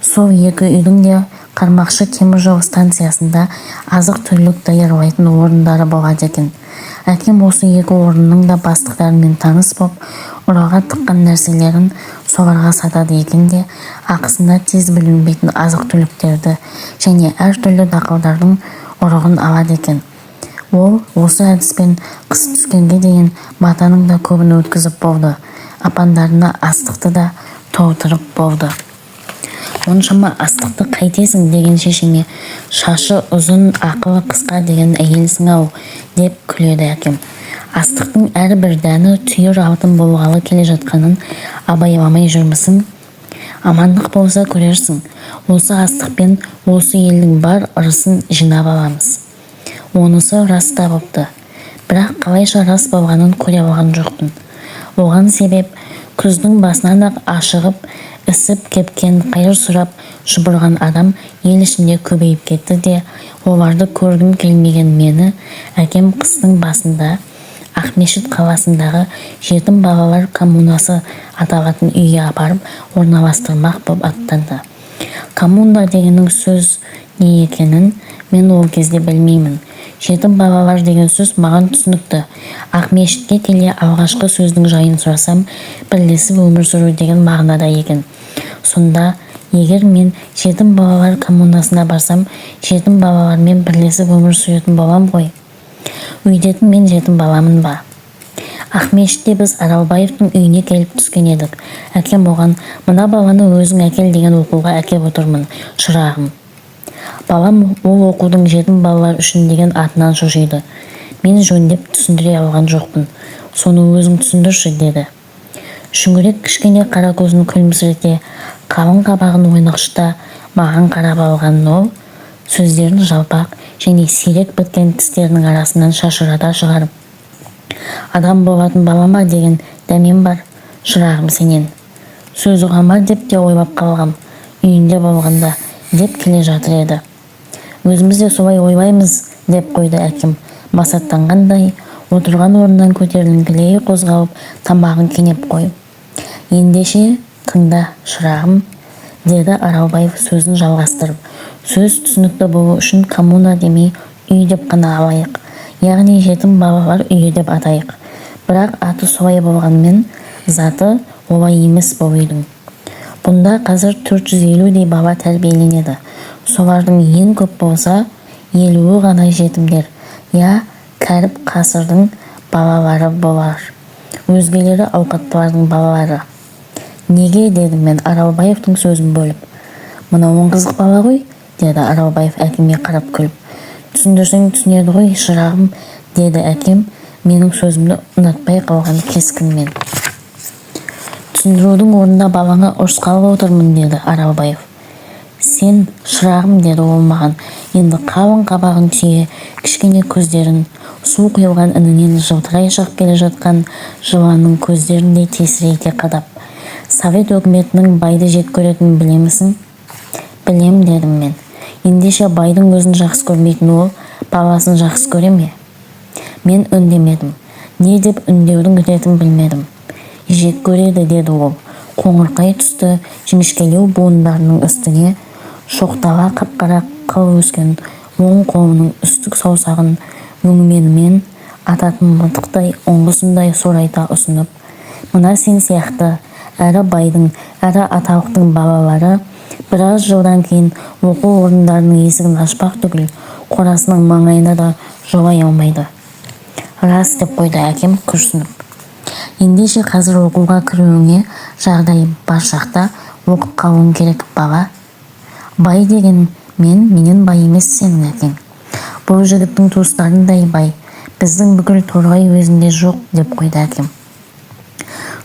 Сол екі үйдің де Қармақшы теміржол станциясында азық-түлік даярлайтын орындары болады екен. Әкем осы екі орынның да бастықтарымен таныс боп, ұраға тыққан нәрселерін соларға сатады екен де, ақысына тез бүлінбейтін азық-түліктерді және әртүрлі дақылдардың ұрығын алады екен. Ол осы әдіспен қыс түскенге дейін матаның да көбін өткізіп болды, апандарына астықты да толтырып болды. Оншама астықты қайтесің деген шешеме, шашы ұзын, ақылы қысқа деген әйелсің-ау деп күледі әкем. Астықтың әрбір дәні түйір алтын болғалы келе жатқанын абайламай жүрмісің? Амандық болса көрерсің, осы астықпен осы елдің бар ырысын жинап аламыз. Онысы рас та бопты. Бірақ қалайша рас болғанын көре алған жоқпын. Оған себеп, күздің басынан-ақ ашығып, ісіп кепкен қайыр сұрап шұбырған адам ел ішінде көбейіп кетті де, оларды көргім келмеген мені әкем қыстың басында Ақмешіт қаласындағы жетім балалар коммунасы аталатын үйге апарып орналастырмақ боп аттанды. Коммуна дегеннің сөз не екенін мен ол кезде білмеймін. Жетім балалар деген сөз маған түсінікті. Ақмешітке келе алғашқы сөздің жайын сұрасам, бірлесіп өмір сүру деген мағынада екен. Сонда егер мен жетім балалар коммунасына барсам, жетім балалармен бірлесіп өмір сүретін болам ғой. Өйтетін мен жетім баламын ба? Ақмешітте біз Аралбаевтың үйіне келіп түскен едік. Әкем оған, мына баланы өзің әкел деген оқуға әкеп отырмын, шырағым. Балам ол оқудың жетім балалар үшін деген атынан шошиды. Мен жөндеп түсіндіре алған жоқпын. Соны өзің түсіндірші, деді. Шүңірек кішкене қара көзін күлімсірете, қалың қабағын ойнақшыта маған қарап алған ол, сөздерін жалпақ және сирек біткен тістерінің арасынан шашырата шығарып, адам болатын балама деген дәмем бар, шырағым сенен. Сөз ұға ма деп те ойлап қалғам, үйінде болғанда, деп келе жатыр еді. Өзіміз де солай ойлаймыз, деп қойды әкем, масаттанғандай, отырған орнынан көтеріліңкірей қозғалып, тамағын кенеп қойып. Ендеше, тыңда, шырағым, деді Аралбаев сөзін жалғастырып. Сөз түсінікті болу үшін коммуна демей үй деп қана алайық. Яғни жетім балалар үйі деп атайық. Бірақ аты солай болғанмен, Заты олай емес бұл үйдің. Бұнда қазір 450-дей бала тәрбиеленеді. Солардың ең көп болса 50-і ғана жетімдер, я кәріп-қасырдың балалары болар. Өзгелері ауқаттылардың балалары. Неге? Дедім мен Аралбаевтың сөзін бөліп. Мынауың қызық бала ғой, деді Аралбаев әкеме қарап күліп. Түсіндірсең түсінеді ғой, шырағым, деді әкем менің сөзімді ұнатпай қалған кескінмен. Түсіндірудің орнына балаңа ұрысқалы отырмын, деді Аралбаев. Сен, шырағым, деді ол маған енді қалың қабағын түйе, кішкене көздерін су құйылған інінен жылтырай шығып келе жатқан жыланның көздеріндей тесірейте қадап. Совет өкіметінің байды жек көретінін білемісің? Білем, дедім мен. Ендеше байдың өзін жақсы көрмейтін ол баласын жақсы көре ме? Мен үндемедім. Не деп үндеудің ретін білмедім. Жек көреді, деді ол қоңырқай түсті жіңішкелеу буындарының үстіне шоқтала қап-қара қыл өскен оң қолының үстік саусағын өңменімен ататын мылтықтай ұңғысындай сорайта ұсынып. Мына сен сияқты әрі байдың, әрі аталықтың балалары біраз жылдан кейін оқу орындарының есігін ашпақ түгіл, қорасының маңайына да жолай алмайды. Рас, деп қойды әкем күрсініп. Ендеше қазір оқуға кіруіңе жағдай бар шақта оқып қалуың керек, бала. Бай деген мен менен бай емес сенің әкең. Бұл жігіттің туыстарындай бай біздің бүкіл Торғай уезінде жоқ, деп қойды әкем.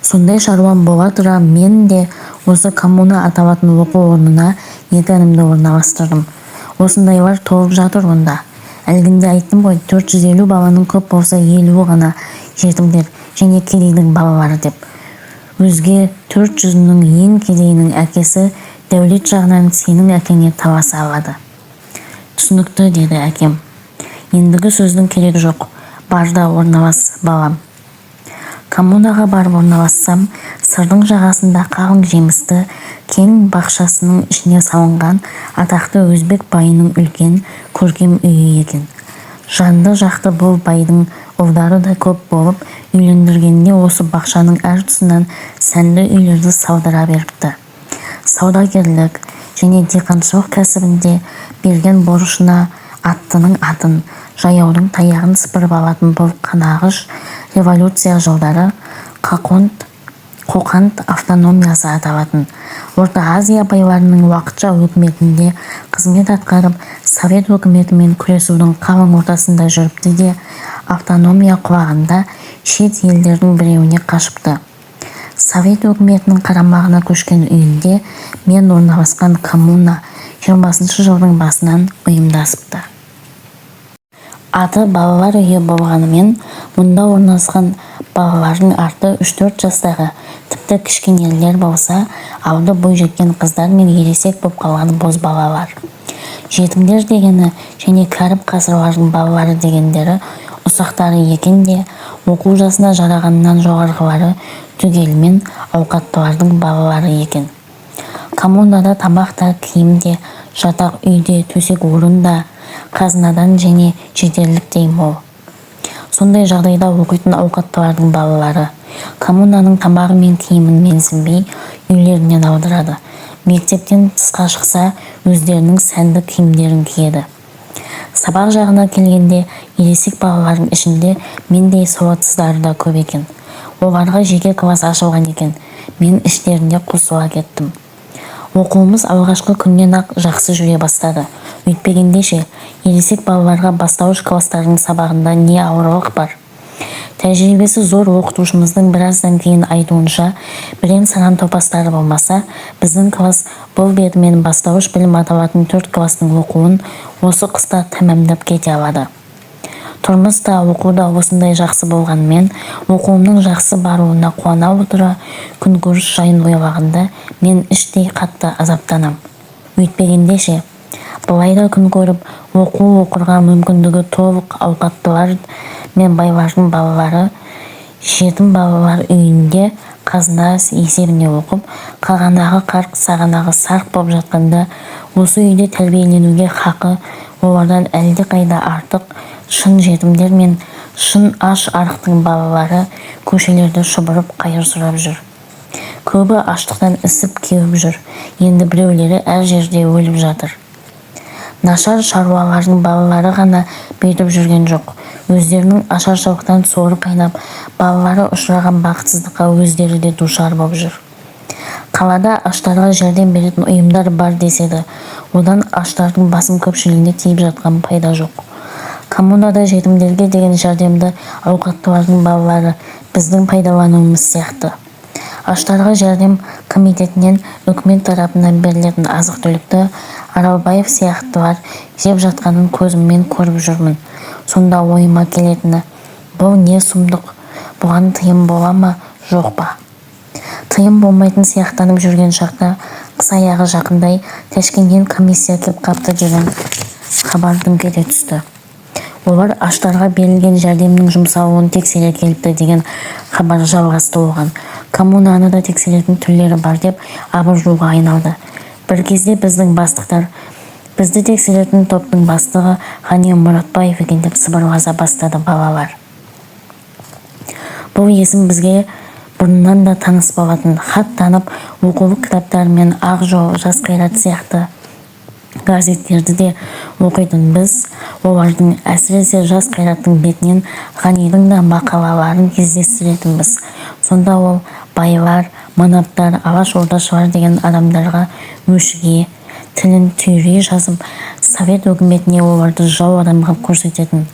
Сондай шаруам бола тұра мен де осы коммуна аталатын оқу орнына екі інімді орналастырдым. Осындайлар толып жатыр онда. Әлгінде айттым ғой, 450 баланың көп болса 50-і ғана жетімдер және кедейдің балалары деп. Өзге 400-інің ең кедейінің әкесі дәулет жағынан сенің әкеңе таласа алады. Түсінікті, деді әкем. Ендігі сөздің керегі жоқ. Бар да орналас, балам. Коммунаға барып орналассам, Сырдың жағасында қалың жемісті кең бақшасының ішіне салынған атақты өзбек байының үлкен, көркем үйі екен. Жанды-жақты бұл байдың ұлдары да көп болып, үйлендіргенде осы бақшаның әр тұсынан сәнді үйлерді салдыра беріпті. Саудагерлік және диқаншылық кәсібінде берген борышына аттының атын, жаяудың таяғын сыпырып алатын бұл қанағыш революция жылдары Қоқанд автономиясы аталатын Орта Азия байларының уақытша өкіметінде қызмет атқарып, Совет өкіметімен күресудің қалың ортасында жүріпті де, автономия құлағанда шет елдердің біреуіне қашыпты. Совет өкіметінің қарамағына көшкен үйінде мен орналасқан коммуна 20-шы жылдың басынан ұйымдасыпты. Аты балалар үйі болғанымен, мұнда орналасқан балалардың арты 3-4 жастағы, тіпті кішкенелер болса, алды бойжеткен қыздар мен ересек боп қалған бозбалалар. Жетімдер дегені және кәріп-қасырлардың балалары дегендері ұсақтары екен де, оқу жасына жарағаннан жоғарғылары түгелімен ауқаттылардың балалары екен. Коммунада тамақ та, киім де, жатақ үй де, төсек орын да қазынадан және жетерліктей мол. Сондай жағдайда оқитын ауқаттылардың балалары коммунаның тамағы мен киімін менсінбей үйлерінен алдырады. Мектептен тысқа шықса, өздерінің сәнді киімдерін киеді. Сабақ жағына келгенде, ересек балалардың ішінде мендей сауатсыздары да көп екен. Оларға жеке класс ашылған екен. Мен іштеріне қосыла кеттім. Оқуымыз алғашқы күннен-ақ жақсы жүре бастады. Өйтпегенде ше, ересек балаларға бастауыш кластардың сабағында не ауырлық бар? Тәжірибесі зор оқытушымыздың біраздан кейін айтуынша, бірен-саран топастары болмаса, біздің класс бұл бетімен бастауыш білім аталатын төрт кластың оқуын осы қыста тәмамдап кете алады. Тұрмыс та, оқу да осындай жақсы болғанымен, оқуымның жақсы баруына қуана отыра, күнкөріс жайын ойлағанда мен іштей қатты азаптанам. Өйтпегенде ше, былай да күн көріп, оқу оқырға мүмкіндігі толық ауқаттылар мен байлардың балалары жетім балалар үйінде қазына есебіне оқып, қағанағы қарқ, сағанағы сарқ боп жатқанда, осы үйде тәрбиеленуге хақы олардан әлдеқайда артық шын жетімдер мен Шын аш-арықтың балалары көшелерде шұбырып қайыр сұрап жүр. Көбі аштықтан ісіп-кеуіп жүр, енді біреулері әр жерде өліп жатыр. Нашар шаруалардың балалары ғана бүйтіп жүрген жоқ. Өздерінің ашаршылықтан соры қайнап, балалары ұшыраған бақытсыздыққа өздері де душар боп жүр. Қалада аштарға жәрдем беретін ұйымдар бар деседі. Одан аштардың басым көпшілігіне тиіп жатқан пайда жоқ. Коммунада жетімдерге деген жәрдемді ауқаттылардың балалары, біздің пайдалануымыз сияқты. Аштарға жәрдем комитетінен үкімет тарапынан берілетін азық-түлікті Аралбаев сияқтылар жеп жатқанын көзіммен көріп жүрмін. Сонда ойыма келетіні: бұл не сұмдық, бұған тыйым бола ма, жоқ па? Тыйым болмайтын сияқтанып жүрген шақта қыс аяғы жақындай Ташкеннен комиссия кеп қапты деген хабар дүңк ете түсті. Олар аштарға берілген жәрдемнің жұмсалуын тексере келіпті деген хабар жалғасты оған. Коммунаны да тексеретін түрлері бар деп абыржуға айналды. Бір кезде біздің бастықтар бізді тексеретін топтың бастығы Ғани Мұратбаев екен деп сыбырласа бастады балалар. Бұл есім бізге бұрыннан да таныс болатын. Хат танып, оқулық кітаптар мен «Ақ жол», «Жас қайрат» сияқты газеттерді де оқитын біз олардың, әсіресе «Жас қайраттың» бетінен Ғанидің да мақалаларын кездестіретінбіз. Сонда ол байлар, манаптар, алашордашылар деген адамдарға өшіге, тілін түйрей жазып, совет өкіметіне оларды жау адам қып көрсететін.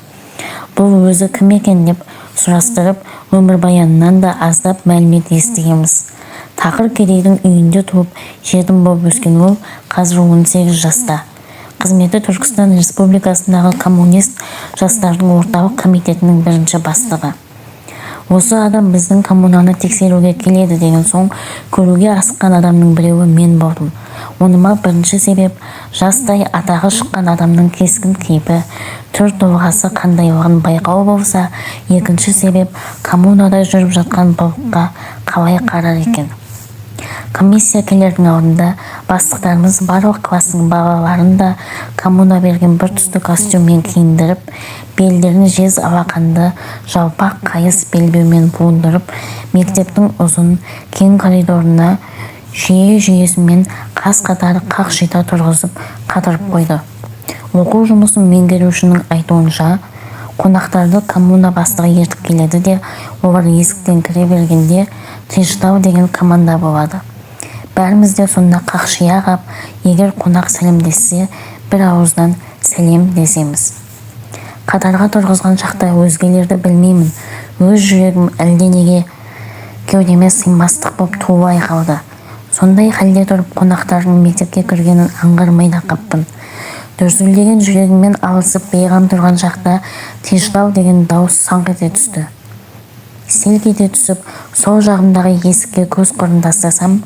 Бұл өзі кім екен деп сұрастырып, өмірбаянынан да аздап мәлімет естігенбіз. Тақыр кедейдің үйінде туып, жетім боп өскен ол қазір 18 жаста. Қызметі Түркістан Республикасындағы коммунист жастардың орталық комитетінің бірінші бастығы. Осы адам біздің коммунаны тексеруге келеді деген соң көруге асыққан адамның біреуі мен болдым. Оныма бірінші себеп жастай атағы шыққан адамның кескін-кейпі, түр-тұлғасы қандайлығын байқау болса, екінші себеп коммунада жүріп жатқан былыққа қалай қарар екен? Комиссия келердің алдында бастықтарымыз барлық кластың балаларын да коммуна берген бір түсті костюммен киіндіріп, белдерін жез алақанды жалпақ қайыс белбеумен буындырып, мектептің ұзын, кең коридорына жүйе-жүйесімен қаз-қатар қақшита тұрғызып қатырып қойды. Оқу жұмысын меңгерушінің айтуынша, қонақтарды коммуна бастығы ертіп келеді де, олар есіктен кіре бергенде «Тыйыштау» деген команда болады. Бәріміз де сонда қақшия қап, егер қонақ сәлемдессе, бір ауыздан «Сәлем» десеміз. Қатарға тұрғызған шақта өзгелерді білмеймін, өз жүрегім әлденеге кеудеме сыймастық боп тулай қалды. Сондай халде тұрып қонақтардың мектепке кіргенін аңғармай да қаппын. Дүрсілдеген жүрегіммен алысып бейғам тұрған шақта «Тиыштау» деген дауыс саңқ ете түсті. Селк ете түсіп, сол жағымдағы есікке көз қырын тастасам,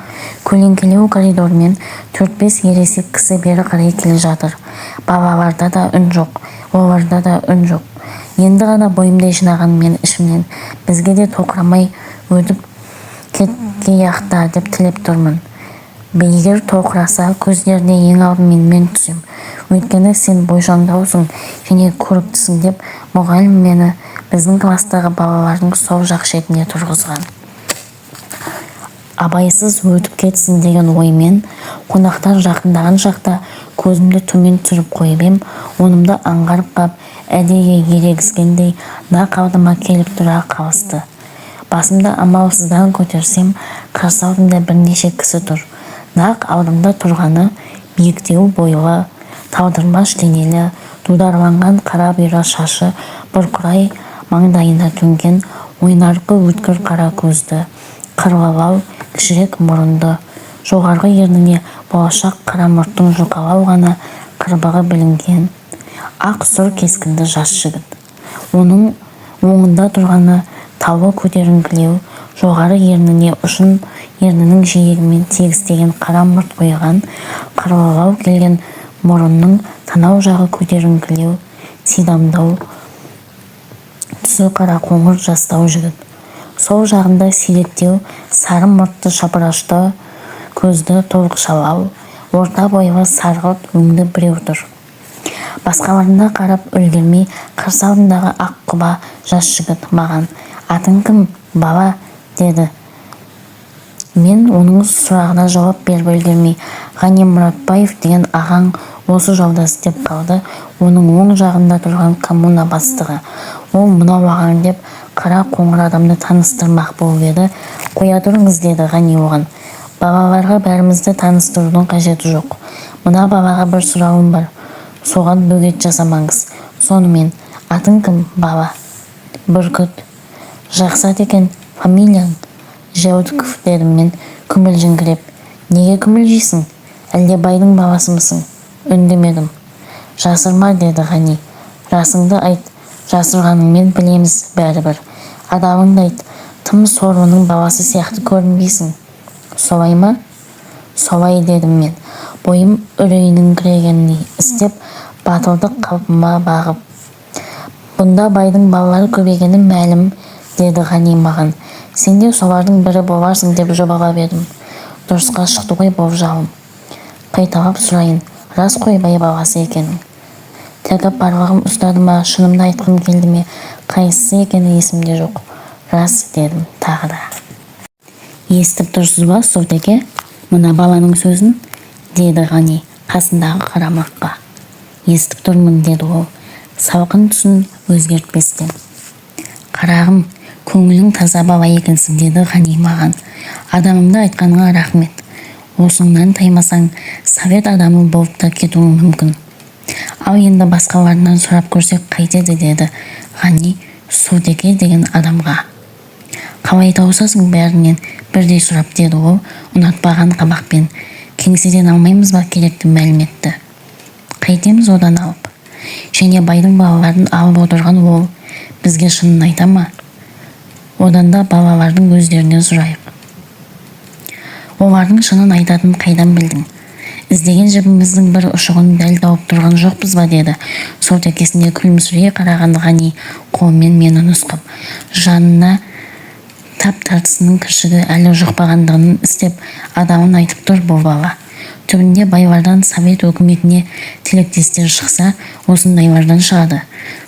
көлеңкелеу коридормен төрт-бес ересек кісі бері қарай келе жатыр. Балаларда да үн жоқ, оларда да үн жоқ. Енді ғана бойымды жинаған мен ішімнен бізге де тоқырамай өтіп кеткей-ақ та деп тілеп тұрмын. Егер тоқыраса, көздеріне ең алдымен мен түсем. Өйткені сен бойшаңдаусың және көріктісің деп мұғалім мені біздің кластағы балалардың сол жақ шетіне тұрғызған. Абайсыз өтіп кетсін деген оймен қонақтар жақындаған шақта көзімді төмен түсіріп қойып ем, онымды аңғарып қап, әдейі ерегіскендей нақ алдыма келіп тұра қалысты. Басымды амалсыздан көтерсем, қарсы алдымда бірнеше кісі тұр. Нақ алдымда тұрғаны биіктеу бойлы, талдырмаш денелі, дударланған қара бұйра шашы бұрқырай маңдайына төнген, ойнарқы өткір қара көзді, қырлылау кішірек мұрынды, жоғарғы ерніне болашақ қара мұрттың жұқалау ғана қырбығы білінген ақ сұр кескінді жас жігіт. Оның оңында тұрғаны тауы көтеріңкілеу, жоғары ерніне ұшын ернінің жиегімен тегістеген қара мұрт қойған, қырлылау келген мұрынның танау жағы көтеріңкілеу, сидамдау, түсі қарақоңыр жастау жігіт. Сол жағында сиректеу сары мұртты, шапырашты көзді, толықшалау, орта бойлы, сарғылт өңді біреу тұр. Басқаларына қарап үлгермей, қарсы алдымдағы ақ құба жас жігіт маған: "Атың кім, бала?" – деді. Мен оның сұрағына жауап беріп үлгермей, Ғани Мұратбаев деген ағаң осы жолдас, деп қалды оның оң жағында тұрған коммуна бастығы. Ол мынау ағаң, деп қара қоңыр адамды таныстырмақ болып еді, "Қоя тұрыңыз, – деді Ғани оған. – Балаларға бәрімізді таныстырудың қажеті жоқ. Мына балаға бір сұрауым бар, соған бөгет жасамаңыз. Сонымен, атың кім, бала?" "Бүркіт". "Жақсы ат екен. Фамилияң?" "Жәутіков", – дедім мен күмілжіңкіреп. "Неге күмілжисің? Әлде байдың баласымысың?" Үндемедім. "Жасырма, – деді Ғани. – Расыңды айт, жасырғаныңмен білеміз бәрібір. Адалыңды айт, тым сорлының баласы сияқты көрінбейсің. Солай ма?" "Солай", – дедім мен бойым үрейленіңкірегенін істеп, батылдық қалпыма бағып. "Бұнда байдың балалары көбейгені мәлім, – деді Ғани маған. – Сен де солардың бірі боларсың деп жобалап едім. Дұрысқа шықты ғой болжалым. Қайталап сұрайын, рас қой бай баласы екенің?" Тәкаппарлығым ұстады ма, шынымды айтқым келді ме, қайсысы екені есімде жоқ. "Рас", – дедім тағы да. "Естіп тұрсыз ба, Сұлтеке, мына баланың сөзін?" – деді Ғани қасындағы қарамаққа. "Естіп тұрмын", – деді ол салқын түсін өзгертпестен. "Қарағым, көңілің таза бала екенсің, – деді Ғани маған. – Адамыңды айтқаныңа рахмет. Осыңнан таймасаң, совет адамы болып та кетуің мүмкін. Ал енді басқаларынан сұрап көрсек қайтеді?" – деді Ғани Сұлтеке деген адамға. "Қалай тауысасың бәрінен бірдей сұрап?" – деді ол ұнатпаған қабақпен. "Кеңседен алмаймыз ба керекті мәліметті?" "Қайтеміз одан алып? Және байдың балаларын алып отырған ол бізге шынын айта ма? Одан да балалардың өздерінен сұрайық". "Олардың шынын айтатынын қайдан білдің? Іздеген жібіміздің бір ұшығын дәл тауып тұрған жоқпыз ба?" – деді Сұлтекесіне күлімсірей қараған Ғани қолымен мені нұсқап. Жанына тап тартысының кіршігі әлі жұқпағандығын істеп, адалын айтып тұр бұл бала. Түбінде байлардан совет өкіметіне тілектестер шықса, осындайлардан шығады.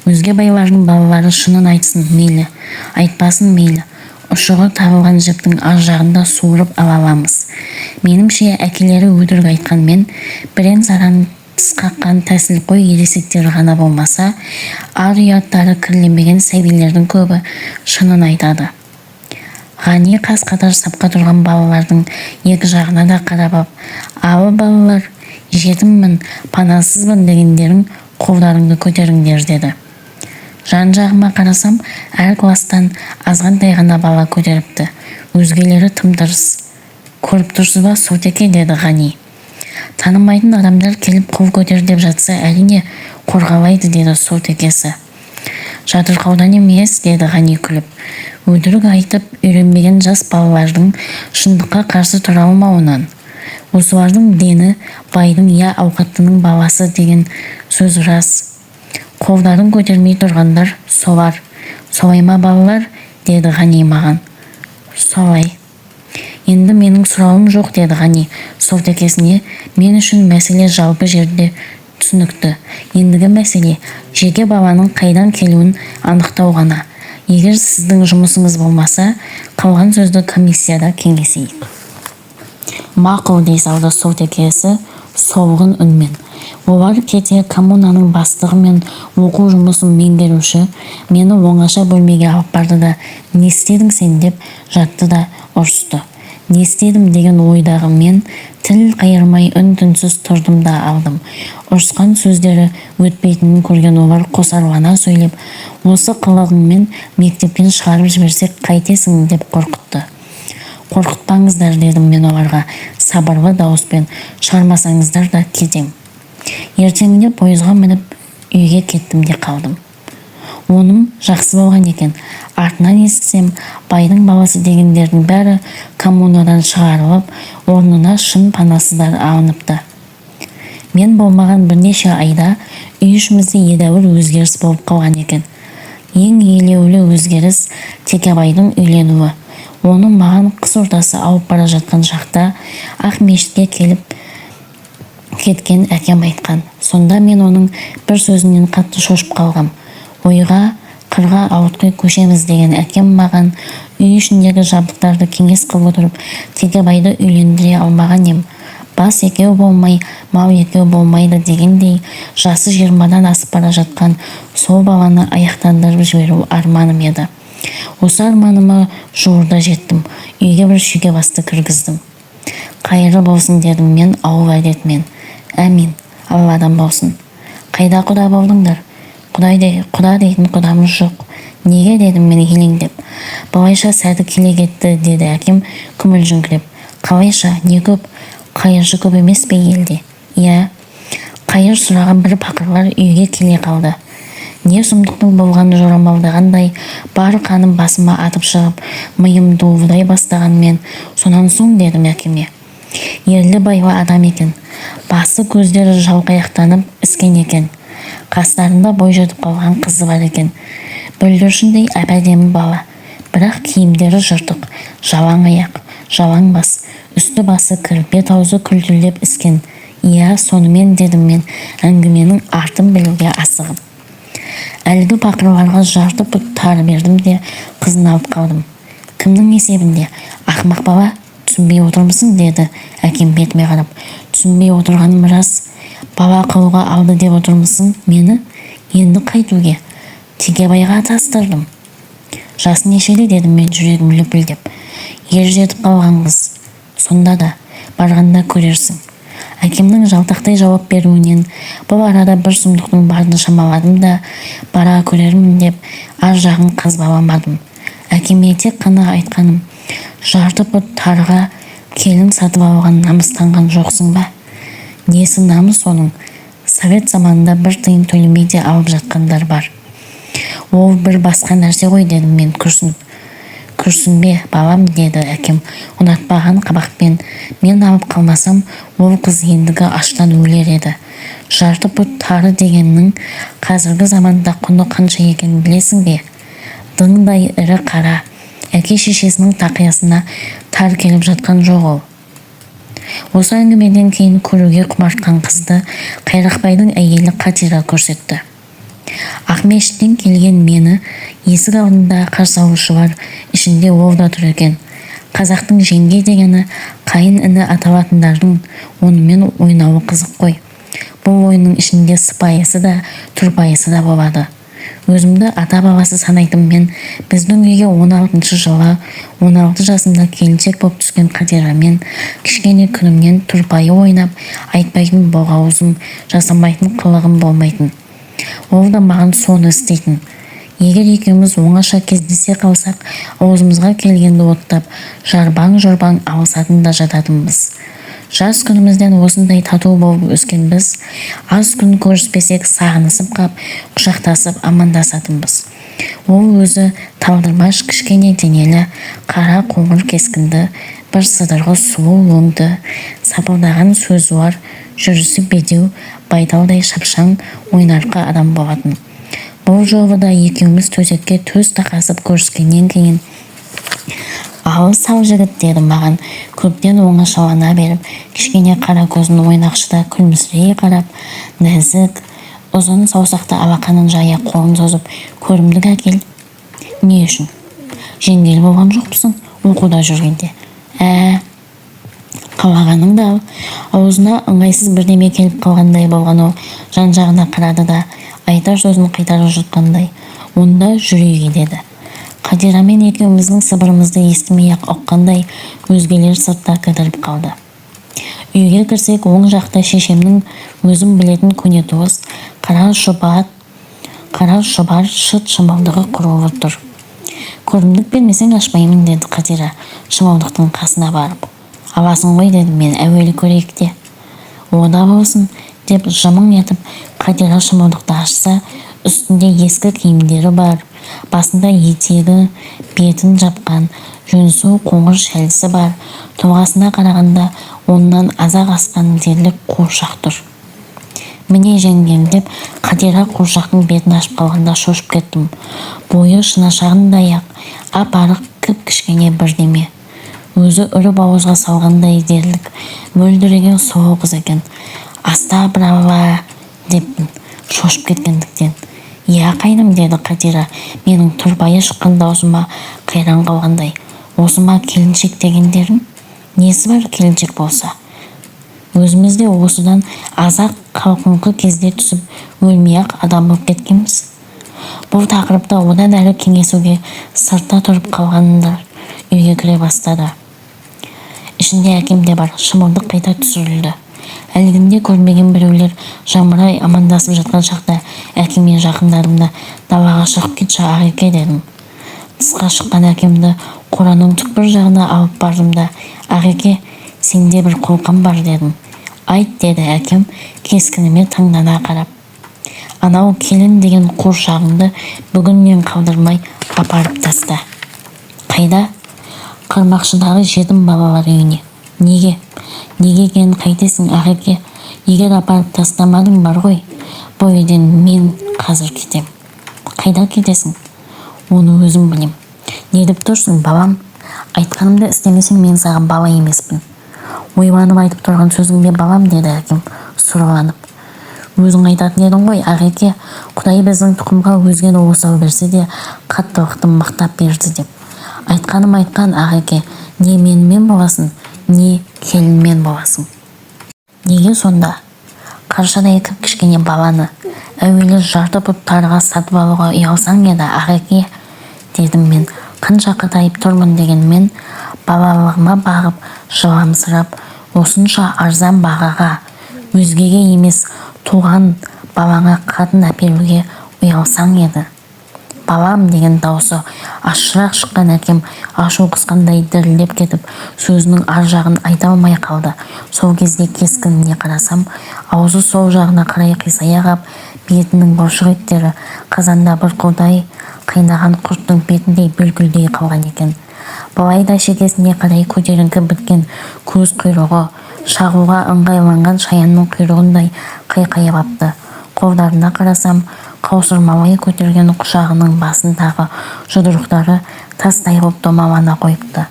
Өзге байлардың балалары шынын айтсын мейлі, айтпасын мейлі, ұшығы табылған жіптің ар жағын да суырып ала аламыз. Меніңше, әкелері өтірік айтқанмен, бірен-саран тіс қаққан тәсілқой ересектері ғана болмаса, ар-ұяттары кірленбеген сәбилердің көбі шынын айтады. Ғани қас-қатар сапқа тұрған балалардың екі жағына да қарап ап: "Ал, балалар, жетіммін, панасызбын дегендерің қолдарыңды көтеріңдер", – деді. Жан-жағыма қарасам, әр кластан азғантай ғана бала көтеріпті, өзгелері тым-тырыс. "Көріп тұрсыз ба, Сұлтеке?" – деді Ғани. "Танымайтын адамдар келіп қол көтер деп жатса, әрине, қорғалайды", – деді Сұлтекесі. "Жатырқаудан емес, – деді Ғани күліп. – Өтірік айтып үйренбеген жас балалардың шындыққа қарсы тұра алмауынан. Осылардың дені байдың я ауқаттының баласы деген сөз рас. Қолдарын көтермей тұрғандар солар. Солай ма, балалар?" – деді Ғани маған. "Солай. Енді менің сұрауым жоқ", – деді Ғани Сұлтекесіне. "Мен үшін мәселе жалпы жерде түсінікті. Ендігі мәселе жеке баланың қайдан келуін анықтау ғана. Егер сіздің жұмысыңыз болмаса, қалған сөзді комиссияда кеңесейік". "Мақұл", – дей салды Сұлтекесі солғын үнмен. Олар кете коммунаның бастығы мен оқу жұмысын меңгеруші мені оңаша бөлмеге алып барды да, "Не істедің сен?" деп жатты да ұрысты. Не істедім деген ойдағы мен тіл қайырмай, үн-түнсіз тұрдым да алдым. Ұрысқан сөздері өтпейтінін көрген олар қосарлана сөйлеп, "Осы қылығыңмен мектептен шығарып жіберсек қайтесің?" деп қорқытты. "Қорқытпаңыздар, – дедім мен оларға сабырлы дауыспен, – шығармасаңыздар да кетем". Ертеңінде пойызға мініп, үйге кеттім де қалдым. Оным жақсы болған екен. Артынан естісем, байдың баласы дегендердің бәрі коммунадан шығарылып, орнына шын панасыздар алыныпты. Мен болмаған бірнеше айда үй ішімізде едәуір өзгеріс болып қалған екен. Ең елеулі өзгеріс – Текебайдың үйленуі. Оны маған қыс ортасы ауып бара жатқан шақта Ақмешітке келіп кеткен әкем айтқан. Сонда мен оның бір сөзінен қатты шошып қалғам. Ойға, қырға ауытқи көшеміз деген әкем маған үй ішіндегі жабдықтарды кеңес қылып отырып, Текебайды үйлендіре алмаған ем. Бас екеу болмай, мал екеу болмайды дегендей, жасы 20-дан асып бара жатқан сол баланы аяқтандырып жіберу арманым еді. Осы арманыма жуырда жеттім. Үйге бір шүйке басты кіргіздім. Қайырлы болсын, дедім мен ауыл әдетімен. Әмин, Алладан болсын. Қайда құда болдыңдар? Құдай де, құда дейтін құдамыз жоқ. Неге, дедім мен елеңдеп. Былайша сәті келе кетті, деді әкем күмілжіңкіреп. Қалайша, не көп? Қайыршы көп емес пе елде? Иә. Қайыр сұраған бір пақырлар үйге келе қалды. Не сұмдықтың болғанын жорамалдағандай, бар қаным басыма атып шығып, миым дуылдай бастағанмен, сонан соң, дедім әкеме. Ерлі байлы адам екен. Басы көздері жалқаяқтанып іскен екен. Қастарында бой жетіп қалған қызы бар екен. Бүлдіршіндей әп-әдемі бала. Бірақ киімдері жыртық, жалаң аяқ, жалаң бас, үсті басы кір, бет аузы күлтілдеп іскен. Иә, сонымен, дедім мен әңгіменің артын білуге асығып. Әлгі пақырларға жарты пұт тары бердім де, қызын алып қалдым. Кімнің есебінде? Ақымақ бала, түсінбей отырмысың, деді әкем бетіме қарап. Түсінбей отырғаным рас. Бала қылуға алды деп отырмысың мені? Енді қайтуге? Текебайға атастырдым. Жасы нешеде, дедім мен жүрегім лүпілдеп. Ер жетіп қалған қыз. Сонда да барғанда көрерсің. Әкемнің жалтақтай жауап беруінен бұл арада бір сұмдықтың барын шамаладым да, бара көрермін деп ар жағын қазбаламадым. Әкеме тек қана айтқаным: жарты пұт тарыға келін сатып алуға намыстанған жоқсың ба? Несі намыс оның? Совет заманында бір тиын төлемей де алып жатқандар бар. Ол бір басқа нәрсе ғой, дедім мен күрсініп. Күрсінбе, балам, деді әкем ұнатпаған қабақпен. Мен алып қалмасам, ол қыз ендігі аштан өлер еді. Жарты пұт тары дегеннің қазіргі заманда құны қанша екенін білесің бе? Дыңдай ірі қара, әке-шешесінің тақиясына тар келіп жатқан жоқ ол. Осы әңгімеден кейін көруге құмартқан қызды Қайрақбайдың әйелі Қатира көрсетті. Ақмешіттен келген мені есік алдында қарсы алушылар ішінде ол да тұр екен. Қазақтың жеңге дегені қайын іні аталатындардың онымен ойнауы қызық қой. Бұл ойынның ішінде сыпайысы да, тұрпайысы да болады. Өзімді ата баласы санайтын мен біздің үйге 16-жылы 16 жасымда келіншек боп түскен Қатирамен кішкене күнімнен тұрпайы ойнап, айтпайтын боғауызым, жасамайтын қылығым болмайтын. Ол да маған соны істейтін. Егер екеуміз оңаша кездесе қалсақ, аузымызға келгенді оттап, жарбаң-жұрбаң алысатын да жататынбыз. Жас күнімізден осындай тату болып өскен біз аз күн көріспесек, сағынысып қап, құшақтасып амандасатынбыз. Ол өзі талдырмаш, кішкене денелі, қара қоңыр кескінді, бір сыдырғы сұлу өңді, сапылдаған сөзуар, жүрісі бедеу, байталдай шапшаң, ойнақы адам болатын. Бұл жолы да екеуміз төсекке төс тақасып көріскеннен кейін: Ал, сау жігіт, деді маған көптен оңашалана беріп, кішкене қара көзін ойнақшыта күлімсірей қарап, нәзік ұзын саусақты алақанын жая қолын созып: Көрімдік әкел. Не үшін? Жеңгелі болған жоқпысың оқуда жүргенде? Ә, қалағаныңды ал. Аузына ыңғайсыз бірдеме келіп қалғандай болған ол жан-жағына қарады да, айтар сөзін қайтара жұтқандай: Онда жүр үйге, деді. Қатирамен екеуміздің сыбырымызды естімей-ақ ұққандай, өзгелер сыртта кідіріп қалды. Үйге кірсек, оң жақта шешемнің өзім білетін көнетоз қара шұбар шыт шымылдығы құрулы тұр. Көрімдік бермесең, ашпаймын, деді Қатира шымылдықтың қасына барып. Аласың ғой, дедім мен, әуелі көрейік те. О да болсын, деп жымың етіп Қатира шымылдықты ашса, үстінде ескі киімдері бар, басында етегі бетін жапқан жөнсу қоңыр шәлісі бар, тұлғасына қарағанда оннан аз-ақ асқан дерлік қуыршақ тұр. Міне, жеңгем, деп Қатира қуыршақтың бетін ашып қалғанда шошып кеттім. Бойы шынашағындай-ақ, ап-арық, кіп-кішкене бірдеме. Өзі үріп ауызға салғандай дерлік мөлдіреген сұлу қыз екен. Астапыралла, деппін шошып кеткендіктен. Иә, қайным, деді Қатира менің тұрпайы шыққан даусыма қайран қалғандай. Осы ма келіншек дегендерің? Несі бар келіншек болса? Өзіміз де осыдан аз-ақ қалқыңқы кезде түсіп, өлмей-ақ адам боп кеткенбіз. Бұл тақырыпта одан әрі кеңесуге сыртта тұрып қалғандар үйге кіре бастады. Ішінде әкем де бар. Шымылдық қайта түсірілді. Әлгінде көрмеген біреулер жамырай амандасып жатқан шақта әкеме жақындадым да, далаға шығып кетші, Ағеке, дедім. Тысқа шыққан әкемді қораның түкпір жағына алып бардым да, Ағеке, сенде бір қолқам бар, дедім. Айт, деді әкем кескініме таңдана қарап. Анау келін деген қуыршағыңды бүгіннен қалдырмай апарып таста. Қайда? Қармақшыдағы жетім балалар үйіне. Неге? Неге екенін қайтесің, Ағеке? Егер апарып тастамадың бар ғой, бұл үйден мен қазір кетем. Қайда кетесің? Оны өзім білем. Не деп тұрсың, балам? Айтқанымды істемесең, мен саған бала емеспін. Ойланып айтып тұрған сөзің бе, балам? деді әкем сұрланып. Өзің айтатын едің ғой, Ағеке, құдай біздің тұқымға өзгені осал берсе де, қаттылықты мықтап берді деп. Айтқаным айтқан, Ағеке, не менімен боласың, не келінмен боласың. Неге сонда? Қаршадай кіп-кішкене баланы әуелі жарты пұт тарыға сатып алуға ұялсаң еді, Ағеке, дедім мен. Қанша қатайып тұрмын дегенмен, балалығыма бағып жыламсырап, осынша арзан бағаға өзгеге емес, туған балаңа қатын әперуге ұялсаң еді. Балам, деген даусы ащырақ шыққан әкем ашу қысқандай дірілдеп кетіп, сөзінің ар жағын айта алмай қалды. Сол кезде кескініне қарасам, аузы сол жағына қарай қисая қап, бетінің бұлшық еттері қазанда бұрқылдай қайнаған құрттың бетіндей бүлкілдей қалған екен. Былай да шекесіне қарай көтеріңкі біткен көз құйрығы шағуға ыңғайланған шаянның құйрығындай қайқайып апты. Қолдарына қарасам, қаусырмалай көтерген құшағының басындағы жұдырықтары тастай боп домалана қойыпты.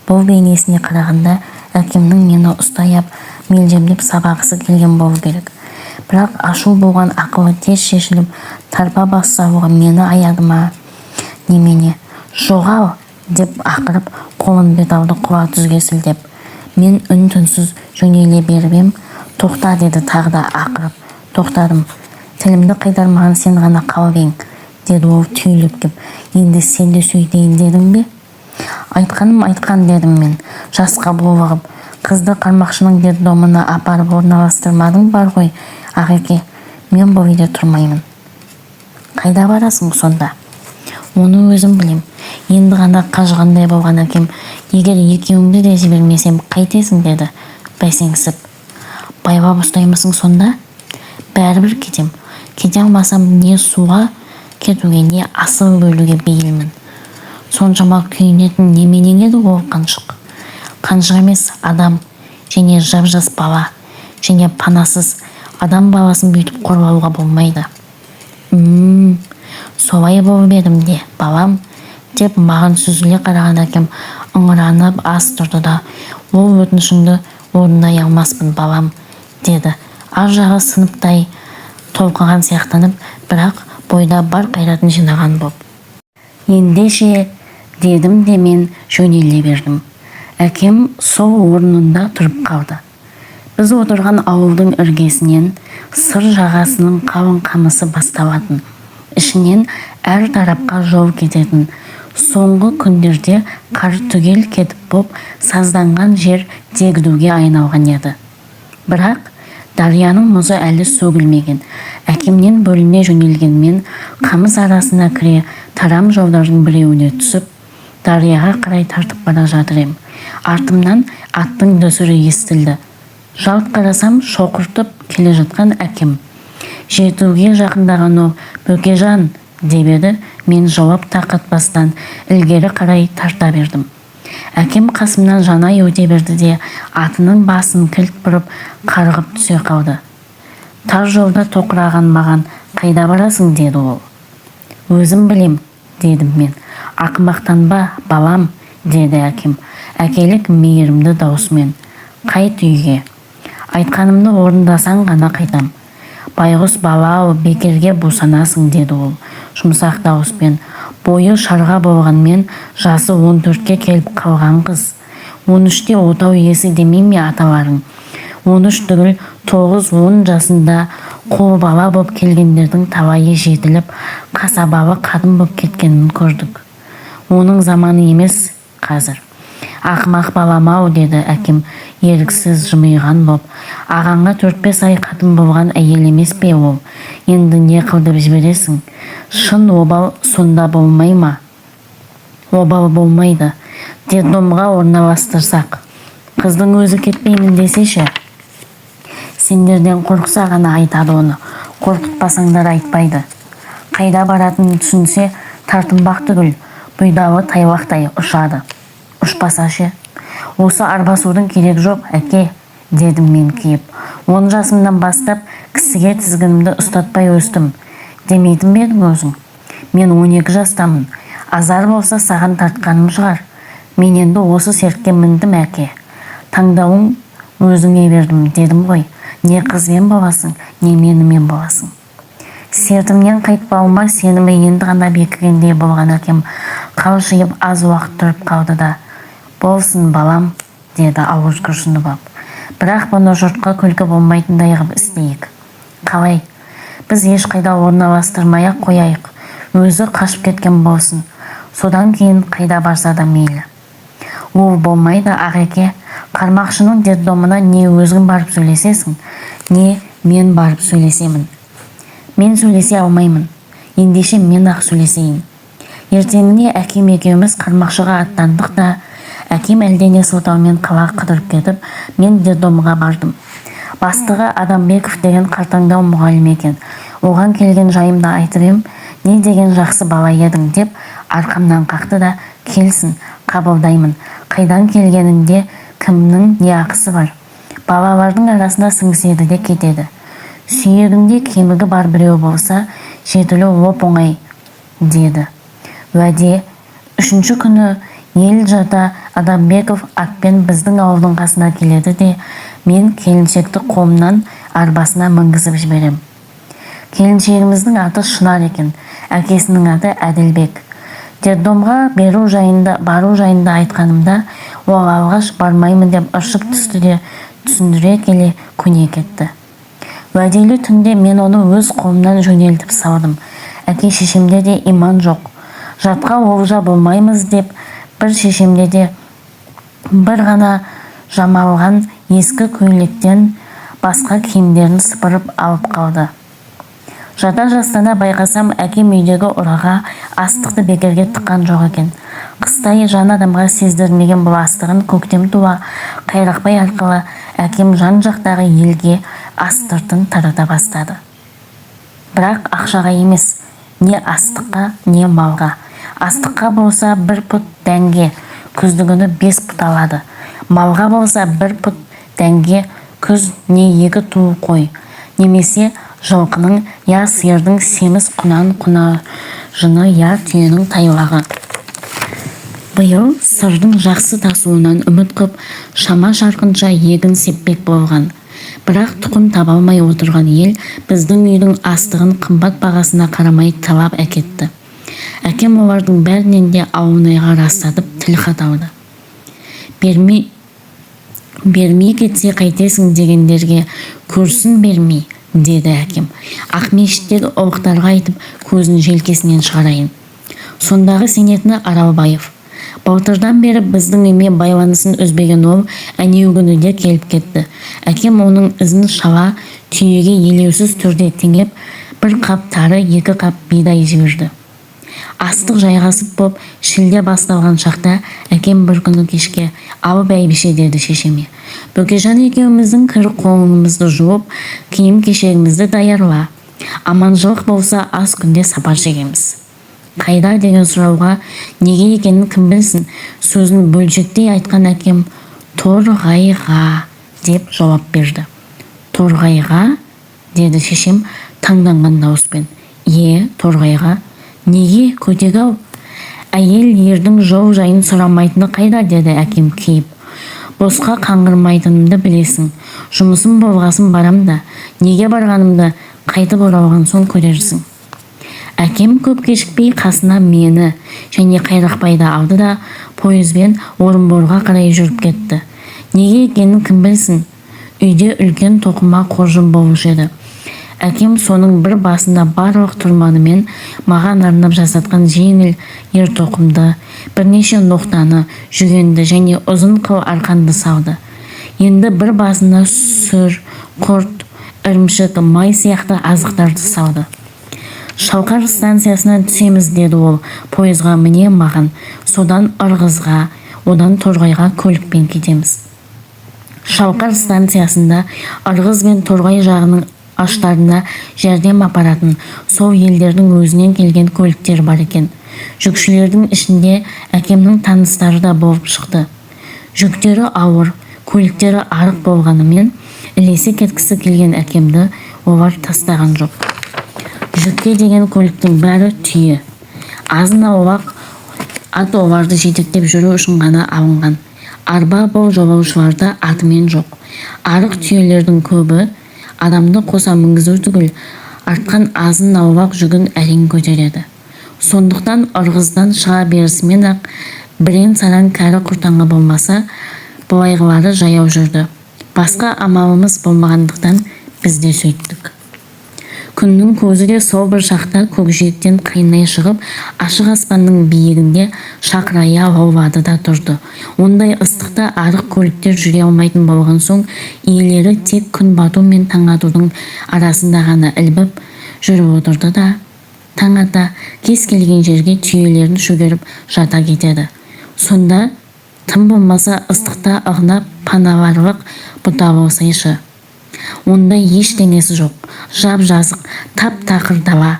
Бұл бейнесіне қарағанда, әкемнің мені ұстай ап, мелжемдеп сабағысы келген болу керек. Бірақ ашу болған ақылы тез шешіліп, тарпа бас салуға мені аяды ма, немене? Жоғал, деп ақырып, қолын беталды құла түзге сілтеп. Мен үн-түнсіз жөнеле беріп ем, тоқта, деді тағы да ақырып. Тоқтадым. Тілімді қайтармаған сен ғана қалып ең, деді ол түйіліп кеп. Енді сен де сөйтейін дедің бе? Айтқаным айтқан, дедім мен жасқа булығып. Қызды Қармақшының детдомына апарып орналастырмадың бар ғой, Ағеке. Мен бұл үйде тұрмаймын. Қайда барасың сонда? Оны өзім білем. Енді ғана қажығандай болған әкем, егер екеуіңді де жібермесем, қайтесің, деді бәсеңсіп. Байлап ұстаймысың сонда? Бәрібір кетем. Кете алмасам, не суға кетуге, не асылып өлуге бейілмін. Соншама күйінетін неменең еді ол қаншық? Қаншық емес, адам және жап-жас бала және панасыз. Адам баласын бүйтіп қорлауға болмайды. Солай болып едім де, балам, деп маған сүзіле қараған әкем ыңыранып аз тұрды да, ол өтінішіңді орындай алмаспын, балам, деді ар жағы сыныптай толқыған сияқтанып, бірақ бойда бар қайратын жинаған боп. Ендеше, дедім де мен жөнеле бердім. Әкем сол орнында тұрып қалды. Біз отырған ауылдың іргесінен Сыр жағасының қалың қамысы басталатын. Ішінен әр тарапқа жол кететін. Соңғы күндерде қар түгел кетіп боп, сазданған жер дегдуге айналған еді. Бірақ дарияның мұзы әлі сөгілмеген. Әкемнен бөліне жөнелгенмен, қамыс арасына кіре тарам жолдардың біреуіне түсіп, дарияға қарай тартып бара жатыр ем. Артымнан аттың дүсірі естілді. Жалт қарасам, шоқыртып келе жатқан әкем. Жетуге жақындаған ол, Бөкежан, деп еді, мен жауап та қатпастан ілгері қарай тарта бердім. Әкем қасымнан жанай өте берді де, атының басын кілт бұрып, қарғып түсе қалды. Тар жолда тоқыраған маған, қайда барасың, деді ол. Өзім білем, дедім мен. Ақымақтанба, балам, деді әкем әкелік мейірімді даусымен. Қайт үйге. Айтқанымды орындасаң ғана қайтам. Байғұс бала-ау, бекерге бусанасың, деді ол жұмсақ дауыспен. Бойы шарға болғанмен жасы 14-ке келіп қалған қыз. 13-те отау иесі демей ме аталарың? 13 түгіл, 9-10 жасында қол бала боп келгендердің талайы жетіліп, қасабалы қатын боп кеткенін көрдік. Оның заманы емес қазір. Ақымақ балам-ау, деді әкем еріксіз жымиған боп. Ағаңа 4-5 ай қатын болған әйел емес пе ол? Енді не қылдырып жібересің? Шын обал сонда болмай ма? Обал болмайды. Детдомға орналастырсақ. Қыздың өзі кетпеймін десе ше? Сендерден қорықса ғана айтады оны. Қорқытпасаңдар, айтпайды. Қайда баратынын түсінсе, тартынбақ түгіл, бұйдалы тайлақтай ұшады. Ұшпаса ше? Осы арбасудың керегі жоқ, әке, дедім мен кейіп. 10 жасымнан бастап кісіге тізгінімді ұстатпай өстім. Демейтін бе едің өзің? Мен 12 жастамын. Азар болса, саған тартқаным шығар. Мен енді осы сертке міндім, әке. Таңдауың өзіңе бердім дедім ғой. Не қызбен боласың, не менімен боласың. Сертімнен қайтпауыма сенімі енді ғана бекігендей болған әкем қалшиып аз уақыт тұрып қалды да, болсын, балам, деді ауыр күрсініп ап. Бірақ бұны жұртқа күлкі болмайтындай қып істейік. Қалай? Біз ешқайда орналастырмай-ақ қояйық. Өзі қашып кеткен болсын. Содан кейін қайда барса да мейлі. Ол болмайды, Ақеке. Қармақшының детдомына не өзің барып сөйлесесің, не мен барып сөйлесемін. Мен сөйлесе алмаймын. Ендеше мен-ақ сөйлесейін. Ертеңіне әкем екеуміз Қармақшыға аттандық та, әкем әлдене сылтаумен қалаға қыдырып кетіп, мен детдомға бардым. Бастығы Адамбеков деген қартаңдау мұғалім екен. Оған келген жайымды айтып ем, не деген жақсы бала едің деп арқамнан қақты да, келсін, қабылдаймын. Қайдан келгенінде кімнің не ақысы бар? Балалардың арасына сіңіседі де кетеді. Сүйегінде кемігі бар біреу болса, жетілу оп-оңай, деді. Уәде. Үшінші күні ел жата Адамбеков атпен біздің ауылдың қасына келеді де, мен келіншекті қолымнан арбасына мінгізіп жіберем. Келіншегіміздің аты Шынар екен, әкесінің аты Әділбек. Детдомға беру жайында, бару жайында айтқанымда, ол алғаш бармаймын деп ыршып түсті де, түсіндіре келе көне кетті. Уәделі түнде мен оны өз қолымнан жөнелтіп салдым. Әке шешемде де иман жоқ. Жатқа олжа болмаймыз деп бір шешемде де бір ғана жамалған ескі көйлектен басқа киімдерін сыпырып алып қалды. Жата жастана байқасам, әкем үйдегі ұраға астықты бекерге тыққан жоқ екен. Қыстай жан адамға сездірмеген бұл астығын көктем туа Қайрақбай арқылы әкем жан-жақтағы елге астыртын тарата бастады. Бірақ ақшаға емес, не астыққа, не малға. Астыққа болса, бір пұт дәнге күздігүні 5 пұт алады. Малға болса, бір пұт дәнге күз не екі ту қой, немесе жылқының я сиырдың семіз құнан құнажыны я түйенің тайлағы. Биыл Сырдың жақсы тасуынан үміт қып, шама-шарқынша егін сеппек болған. Бірақ тұқым таба алмай отырған ел біздің үйдің астығын қымбат бағасына қарамай талап әкетті. Әкем олардың бәрінен де ауылнайға растатып тілхат алды. Бермей кетсе қайтесің дегендерге, көрсін бермей, деді әкем. Ақмешіттегі ұлықтарға айтып, көзін желкесінен шығарайын. Сондағы сенетіні Аралбаев. Былтырдан бері біздің үймен байланысын үзбеген ол әнеугүні де келіп кетті. Әкем оның ізін шала түйеге елеусіз түрде теңеп, бір қап тары, екі қап бидай жіберді. Астық жайғасып боп, шілде басталған шақта әкем бір күні кешке, ал бәйбіше, деді шешеме. Бөкежан екеуміздің кір қолымызды жуып, киім-кешегімізді даярла. Аманшылық болса, аз күнде сапар шегеміз. Қайда деген сұрауға неге екенін кім білсін, сөзін бөлшектей айтқан әкем Торғайға деп жауап берді. Торғайға? Деді шешем таңданған дауыспен. Е, Торғайға. Неге, көтек-ау? Әйел ердің жол жайын сұрамайтыны қайда, деді әкем кейіп. Босқа қаңғырмайтынымды білесің. Жұмысым болғасын барам да, неге барғанымды қайтып оралған соң көрерсің. Әкем көп кешікпей қасына мені және Қайрақбайды алды да пойызбен Орынборға қарай жүріп кетті. Неге екенін кім білсін? Үйде үлкен тоқыма қоржын болушы еді. Әкем соның бір басына барлық тұрманымен маған арнап жасатқан жеңіл ер-тоқымды, бірнеше ноқтаны, жүгенді және ұзын қыл арқанды салды. Енді бір басына сүр, құрт, ірімшік, май сияқты азықтарды салды. Шалқар станциясынан түсеміз, деді ол пойызға міне маған. Содан Ырғызға, одан Торғайға көлікпен кетеміз. Шалқар станциясында Ырғыз бен Торғай жағының аштарына жәрдем апаратын сол елдердің өзінен келген көліктер бар екен. Жүкшілердің ішінде әкемнің таныстары да болып шықты. Жүктері ауыр, көліктері арық болғанымен, ілесе кеткісі келген әкемді олар тастаған жоқ. Жүкке деген көліктің бәрі түйе. Азын-аулақ ат оларды жетектеп жүру үшін ғана алынған. Арба бұл жолаушыларда атымен жоқ. Арық түйелердің көбі адамды қоса мінгізу түгіл, артқан азын-аулақ жүгін әрең көтереді. Сондықтан Ырғыздан шыға берісімен-ақ бірен-саран кәрі құртаңы болмаса, былайғылары жаяу жүрді. Басқа амалымыз болмағандықтан біз де сөйттік. Күннің көзі де сол бір шақта көкжиектен қайнай шығып, ашық аспанның биігінде шақырая лаулады да тұрды. Ондай ыстықта арық көліктер жүре алмайтын болған соң, иелері тек күн бату мен таң атудың арасында ғана ілбіп жүріп отырды да, таң ата кез келген жерге түйелерін шөгеріп жата кетеді. Сонда тым болмаса ыстықта ығына паналарлық бұта болсайшы. Онда ештеңесі жоқ, жап-жазық, тап-тақыр дала.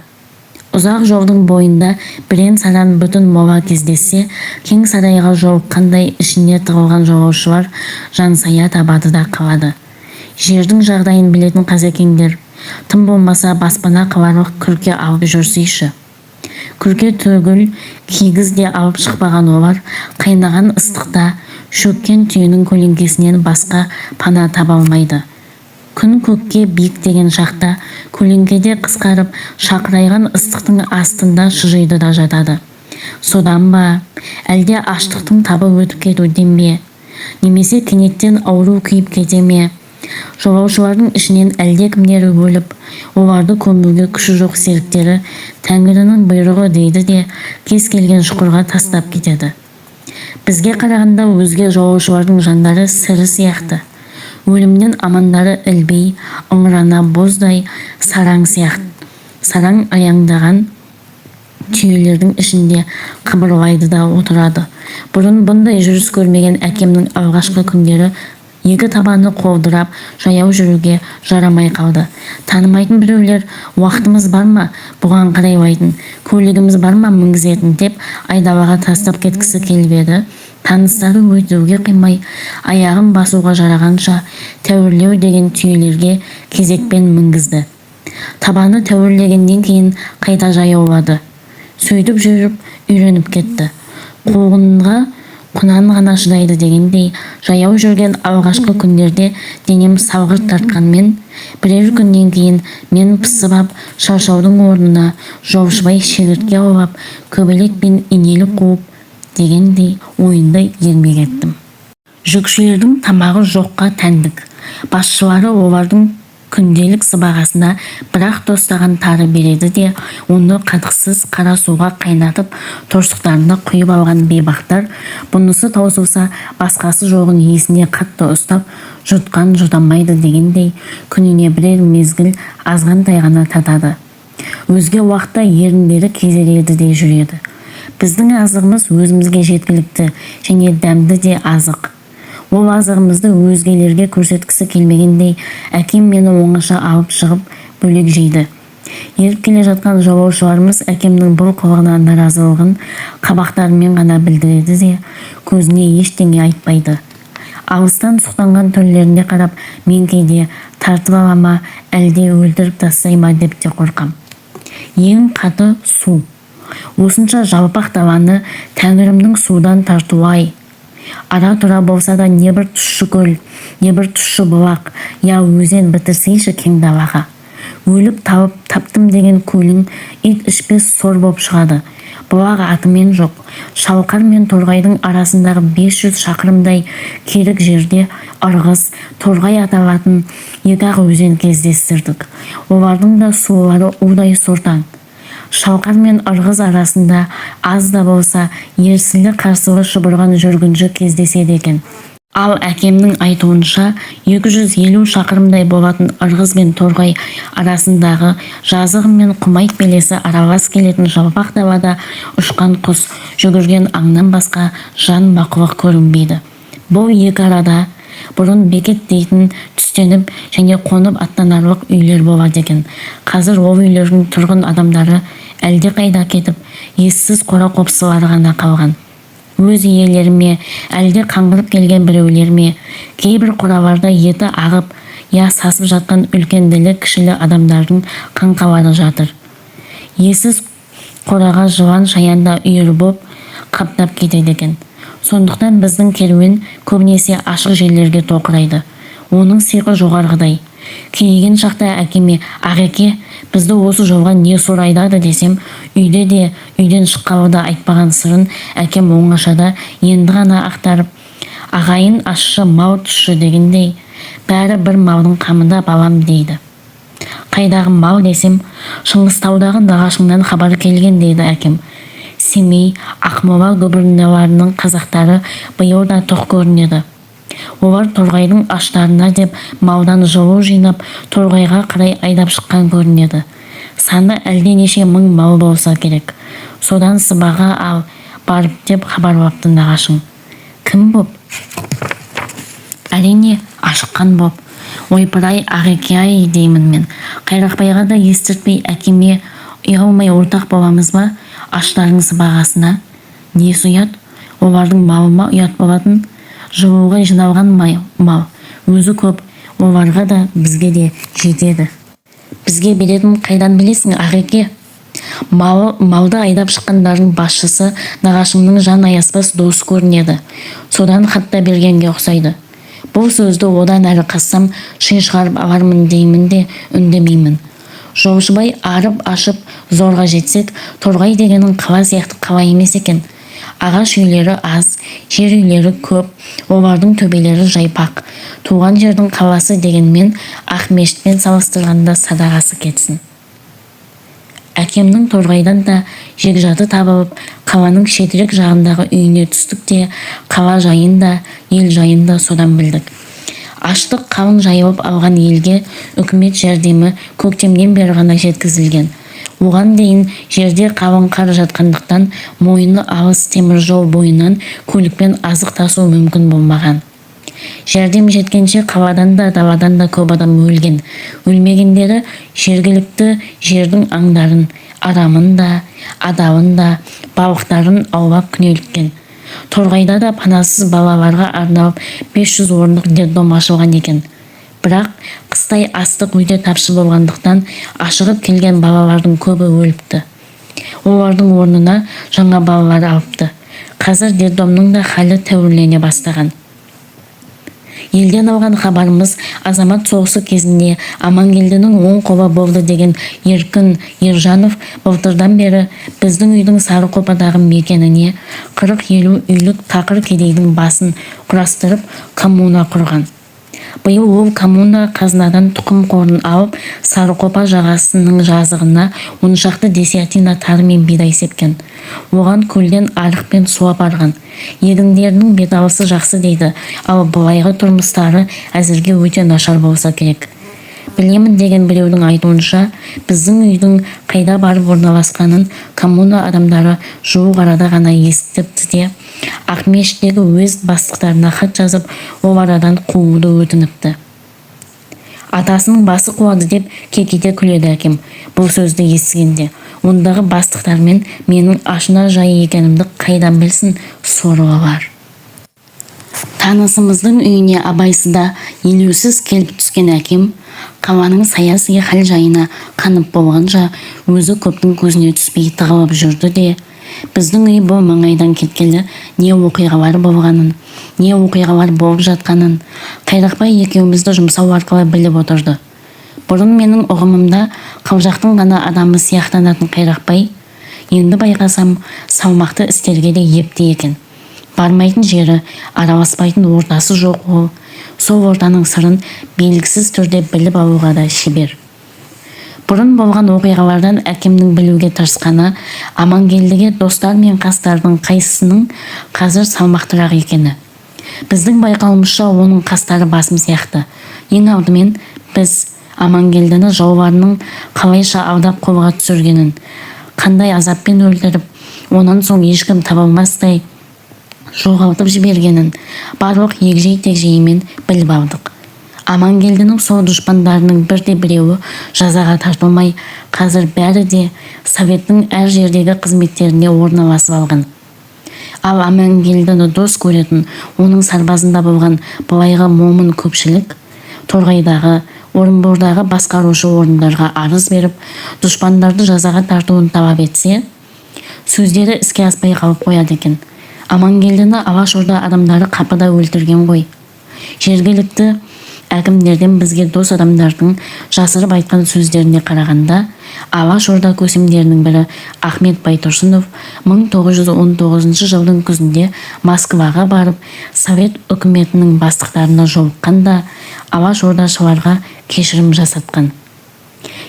Ұзақ жолдың бойында бірен-саран бүтін мола кездессе, кең сарайға жолыққандай ішіне тығылған жолаушылар жансая табады да қалады. Жердің жағдайын білетін қазекеңдер, тым болмаса баспана қыларлық күрке алып жүрсейші. Күрке түгіл кигіз де алып шықпаған олар қайнаған ыстықта шөккен түйенің көлеңкесінен басқа пана таба алмайды. Күн көкке биіктеген шақта көлеңкеде қысқарып, шақырайған ыстықтың астында шыжиды да жатады. Содан ба, әлде аштықтың табы өтіп кетуден бе, немесе кенеттен ауру күйіп кете ме, жолаушылардың ішінен әлдекімдері өліп, оларды көмуге күші жоқ серіктері тәңірінің бұйрығы дейді де кез келген шұқырға тастап кетеді. Бізге қарағанда өзге жолаушылардың жандары сірі сияқты. Өлімнен амандары ілбей, ыңырана боздай сараң сияқты. Сараң аяңдаған түйелердің ішінде қыбырлайды да отырады. Бұрын бұндай жүріс көрмеген әкемнің алғашқы күндері екі табаны қолдырап, жаяу жүруге жарамай қалды. Танымайтын біреулер уақытымыз бар ма бұған қарайлайтын, көлігіміз бар ма мінгізетін деп айдалаға тастап кеткісі келіп еді. Таныстары өйтуге қимай, аяғын басуға жарағанша тәуірлеу деген түйелерге кезекпен мінгізді. Табаны тәуірлегеннен кейін қайта жаяулады. Сөйтіп жүріп үйреніп кетті. Қуғынға құнан ғана шыдайды дегендей, жаяу жүрген алғашқы күндерде денем салғырт тартқанмен, бірер күннен кейін мен пысып ап, шаршаудың орнына жолшыбай шегіртке аулап, көбелек пен инелік қуып дегендей ойынды ермек еттім. Жүкшілердің тамағы жоққа тәндік. Басшылары олардың күнделік сыбағасына бір-ақ тостаған тары береді де, оны қатықсыз қара суға қайнатып торсықтарына құйып алған бейбақтар бұнысы таусылса басқасы жоғын есіне қатты ұстап, жұтқан жұтамайды дегендей күніне бірер мезгіл азғантай ғана татады. Өзге уақытта еріндері кезереді де жүреді. Біздің азығымыз өзімізге жеткілікті және дәмді де азық. Ол азығымызды өзгелерге көрсеткісі келмегендей, әкем мені оңаша алып шығып бөлек жейді. Еріп келе жатқан жолаушыларымыз әкемнің бұл қылығына наразылығын қабақтарымен ғана білдіреді де, көзіне ештеңе айтпайды. Алыстан сұқтанған түрлеріне қарап, мен кейде тартып ала ма, әлде өлтіріп тастай ма деп те қорқам. Ең қаты су. Осынша жалпақ даланы тәңірімнің судан тартуы-ай. Ара-тұра болса да небір тұщы көл, небір тұщы бұлақ, я өзен бітірсейші кең далаға. Өліп талып таптым деген көлің ит ішпес сор боп шығады. Бұлақ атымен жоқ. Шалқар мен Торғайдың арасындағы 500 шақырымдай керік жерде Ырғыз, Торғай аталатын екі-ақ өзен кездестірдік. Олардың да сулары удай сортаң. Шалқар мен Ырғыз арасында аз да болса ерсілі-қарсылы шұбырған жүргінші кездеседі екен. Ал әкемнің айтуынша, 250 шақырымдай болатын Ырғыз бен Торғай арасындағы жазығы мен құмайт белесі аралас келетін жалпақ далада ұшқан құс, жүгірген аңнан басқа жан мақұлық көрінбейді. Бұл екі арада бұрын бекет дейтін түстеніп және қонып аттанарлық үйлер болады екен. Қазір ол үйлердің тұрғын адамдары әлдеқайда кетіп, ессіз қора-қопсылары ғана қалған. Өз иелері ме, әлде қаңғырып келген біреулер ме, кейбір қораларда еті ағып, я сасып жатқан үлкенділі-кішілі адамдардың қаңқалары жатыр. Иесіз қораға жылан-шаян да үйір боп қаптап кетеді екен. Сондықтан біздің керуен көбінесе ашық жерлерге тоқырайды. Оның сиқы жоғарғыдай. Кейіген шақта әкеме: «Ағеке, бізді осы жолға не сор айдады?» десем, үйде де, үйден шыққалы да айтпаған сырын әкем оңашада енді ғана ақтарып, «Ағайын ащы, мал тұщы дегендей, бәрі бір малдың қамында, балам», дейді. «Қайдағы мал?» десем, «Шыңғыстаудағы нағашыңнан хабар келген», дейді әкем. Семей, Ақмола губерналарының қазақтары биыл да тоқ көрінеді. Олар Торғайдың аштарына деп малдан жылу жинап, Торғайға қарай айдап шыққан көрінеді. Саны әлденеше мың мал болса керек. Содан сыбаға ал барып деп хабарлапты нағашың. Кім боп? Әрине, ашыққан боп. «Ойпырай, ағеке-ай», деймін мен. «Қайрақбайға да естіртпей, әкеме ұялмай ортақ боламыз ба аштардың сыбағасына?» «Несі ұят? Олардың малы ма ұят болатын? Жылуға жиналған мал. Өзі көп. Оларға да, бізге де жетеді». «Бізге беретінін қайдан білесің, ағеке?» Малды айдап шыққандардың басшысы нағашымның жан аяспас досы көрінеді. Содан хат та бергенге ұқсайды. Бұл сөзді одан әрі қазсам, ши шығарып алармын деймін де үндемеймін. Жолшыбай арып-ашып зорға жетсек, Торғай дегенің қала сияқты қала емес екен. Ағаш үйлері аз, жер үйлері көп, олардың төбелері жайпақ. Туған жердің қаласы дегенмен, Ақмешітпен салыстырғанда садағасы кетсін. Әкемнің Торғайдан да жекжаты табылып, қаланың шетірек жағындағы үйіне түстік те, қала жайын да, ел жайын да содан білдік. Аштық қалың жайылып алған елге үкімет жәрдемі көктемнен бері ғана жеткізілген. Оған дейін жерде қалың қар жатқандықтан мойыны алыс темір жол бойынан көлікпен азық тасу мүмкін болмаған. Жәрдем жеткенше қаладан да, даладан да көп адам өлген. Өлмегендері жергілікті жердің аңдарын, арамын да, адалын да, балықтарын аулап күнелткен. Торғайда да панасыз балаларға арналып 500 орындық детдом ашылған екен. Бірақ қыстай астық өте тапшы болғандықтан ашығып келген балалардың көбі өліпті. Олардың орнына жаңа балалар алыпты. Қазір детдомның да халі тәуірлене бастаған. Елден алған хабарымыз, азамат соғысы кезінде Амангелдінің оң қолы болды деген Еркін Ержанов былтырдан бері біздің үйдің Сарықопадағы мекеніне 40-50 үйлік тақыр кедейдің басын құрастырып, коммуна құрған. Биыл ол коммуна қазынадан тұқым қорын алып, Сарықопа жағасының жазығына 10 шақты десятина тары мен бидай сепкен. Оған көлден арықпен су апарған. Егіндерінің беталысы жақсы дейді, ал былайғы тұрмыстары әзірге өте нашар болса керек. Білемін деген біреудің айтуынша, біздің үйдің қайда барып орналасқанын коммуна адамдары жуық арада ғана естіпті де, Ақмешіттегі уезд бастықтарына хат жазып, ол арадан қууды өтініпті. «Атасының басы қуады», деп кекете күледі әкем бұл сөзді естігенде. Ондағы бастықтармен менің ашына жайы екенімді қайдан білсін сорлылар. Танысымыздың үйіне абайсызда елеусіз келіп түскен әкем қаланың саяси хал-жайына қанып болғанша өзі көптің көзіне түспей тығылып жүрді де. Біздің үй бұл маңайдан кеткелі не оқиғалар болғанын, не оқиғалар болып жатқанын Қайрақбай екеумізді жұмсау арқылы біліп отырды. Бұрын менің ұғымымда қылжақтың ғана адамы сияқтанатын Қайрақбай, енді байқасам, салмақты істерге де епті екен. Бармайтын жері, араласпайтын ортасы жоқ, ол сол ортаның сырын белгісіз түрде біліп алуға да шебер. Бұрын болған оқиғалардан әкемнің білуге тырысқаны Амангелдіге достар мен қастардың қайсысының қазір салмақтырақ екені. Біздің байқауымызша, оның қастары басым сияқты. Ең алдымен біз Амангелдіні жауларының қалайша алдап қолға түсіргенін, қандай азаппен өлтіріп, онан соң ешкім таба алмастай жоғалтып жібергенін барлық егжей-тегжейімен біліп алдық. Амангелдінің сол дұшпандарының бірде-біреуі жазаға тартылмай, қазір бәрі де советтің әр жердегі қызметтеріне орналасып алған. Ал Амангелдіні дос көретін, оның сарбазында болған былайғы момын көпшілік Торғайдағы, Орынбордағы басқарушы орындарға арыз беріп, дұшпандарды жазаға тартуын талап етсе, сөздері іске аспай қалып қояды екен. Амангелдіні Алашорда адамдары қапыда өлтірген ғой. Жергілікті әкімдерден бізге дос адамдардың жасырып айтқан сөздеріне қарағанда, Алашорда көсемдерінің бірі Ахмет Байтұрсынов 1919 жылдың күзінде Москваға барып, совет үкіметінің бастықтарына жолыққан да, алашордашыларға кешірім жасатқан.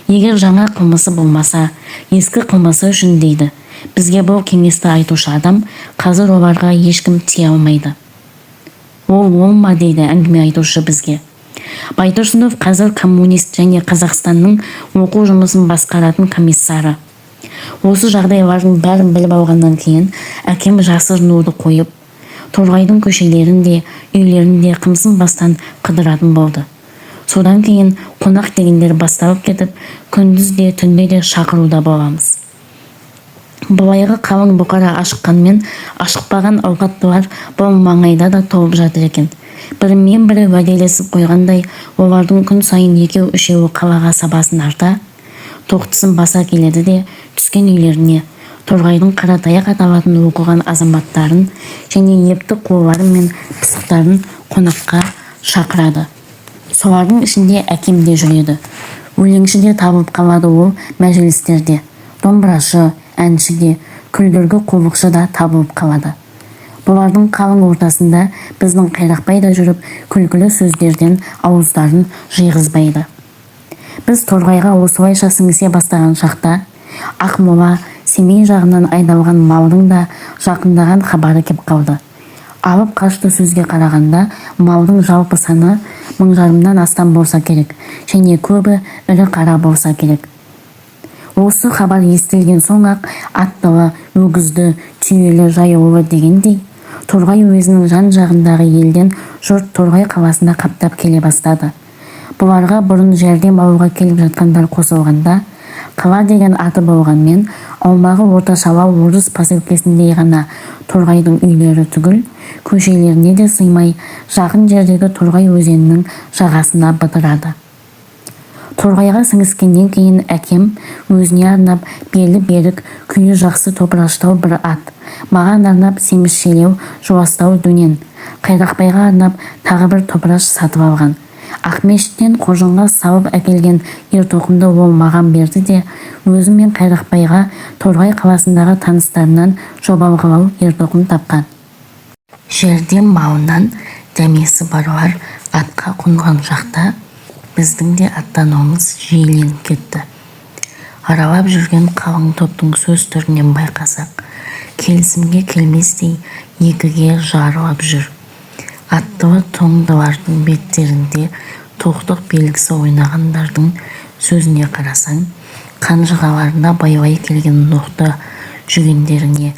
Егер жаңа қылмысы болмаса, ескі қылмысы үшін, дейді бізге бұл кеңесті айтушы адам, қазір оларға ешкім тие алмайды. Ол ол ма, дейді әңгіме айтушы бізге. Байтұрсынов қазір коммунист және Қазақстанның оқу жұмысын басқаратын комиссары. Осы жағдайлардың бәрін біліп алғаннан кейін әкем жасырынуды қойып, Торғайдың көшелерін де, үйлерін де қымсынбастан қыдыратын болды. Содан кейін қонақ дегендер басталып кетіп, күндіз де, түнде де шақыруда боламыз. Былайғы қалың бұқара ашыққанмен, ашықпаған ауқаттылар бұл маңайда да толып жатыр екен. Бірімен бірі уәделесіп қойғандай, олардың күн сайын екеу-үшеуі қалаға сабасын арта, тоқтысын баса келеді де, түскен үйлеріне Торғайдың қаратаяқ аталатын оқыған азаматтарын және епті қулары мен пысықтарын қонаққа шақырады. Солардың ішінде әкем де жүреді. Өлеңші де табылып қалады ол мәжілістерде. Домбырашы, әнші де, күлдіргі қулықшы да табылып қалады. Бұлардың қалың ортасында біздің Қайрақбай да жүріп, күлкілі сөздерден ауыздарын жиғызбайды. Біз Торғайға осылайша сіңісе бастаған шақта Ақмола, Семей жағынан айдалған малдың да жақындаған хабары кеп қалды. Алып қашты сөзге қарағанда, малдың жалпы саны 1500-нан астам болса керек және көбі ірі қара болса керек. Осы хабар естілген соң-ақ аттылы, өгізді, түйелі, жаяулы дегендей, Торғай уезінің жан-жағындағы елден жұрт Торғай қаласына қаптап келе бастады. Бұларға бұрын жәрдем алуға келіп жатқандар қосылғанда, қала деген аты болғанмен, аумағы орташалау орыс поселкесіндей ғана Торғайдың үйлері түгіл, көшелеріне де сыймай, жақын жердегі Торғай өзенінің жағасына бытырады. Торғайға сіңіскеннен кейін әкем өзіне арнап белі берік, күйі жақсы топыраштау бір ат, маған арнап семізшелеу, жуастау дөнен, Қайрақбайға арнап тағы бір топыраш сатып алған. Ақмешіттен қоржынға салып әкелген ертоқымды ол маған берді де, өзі мен Қайрақбайға Торғай қаласындағы таныстарынан жобалғылау ертоқым тапқан. Жәрдем малынан дәмесі барлар атқа қонған шақта біздің де аттануымыз жиіленіп кетті. Аралап жүрген қалың топтың сөз түрінен байқасақ, келісімге келместей екіге жарылып жүр. Аттылы тоңдылардың беттерінде тоқтық белгісі ойнағандардың сөзіне қарасаң, қанжығаларына байлай келген ноқта жүгендеріне,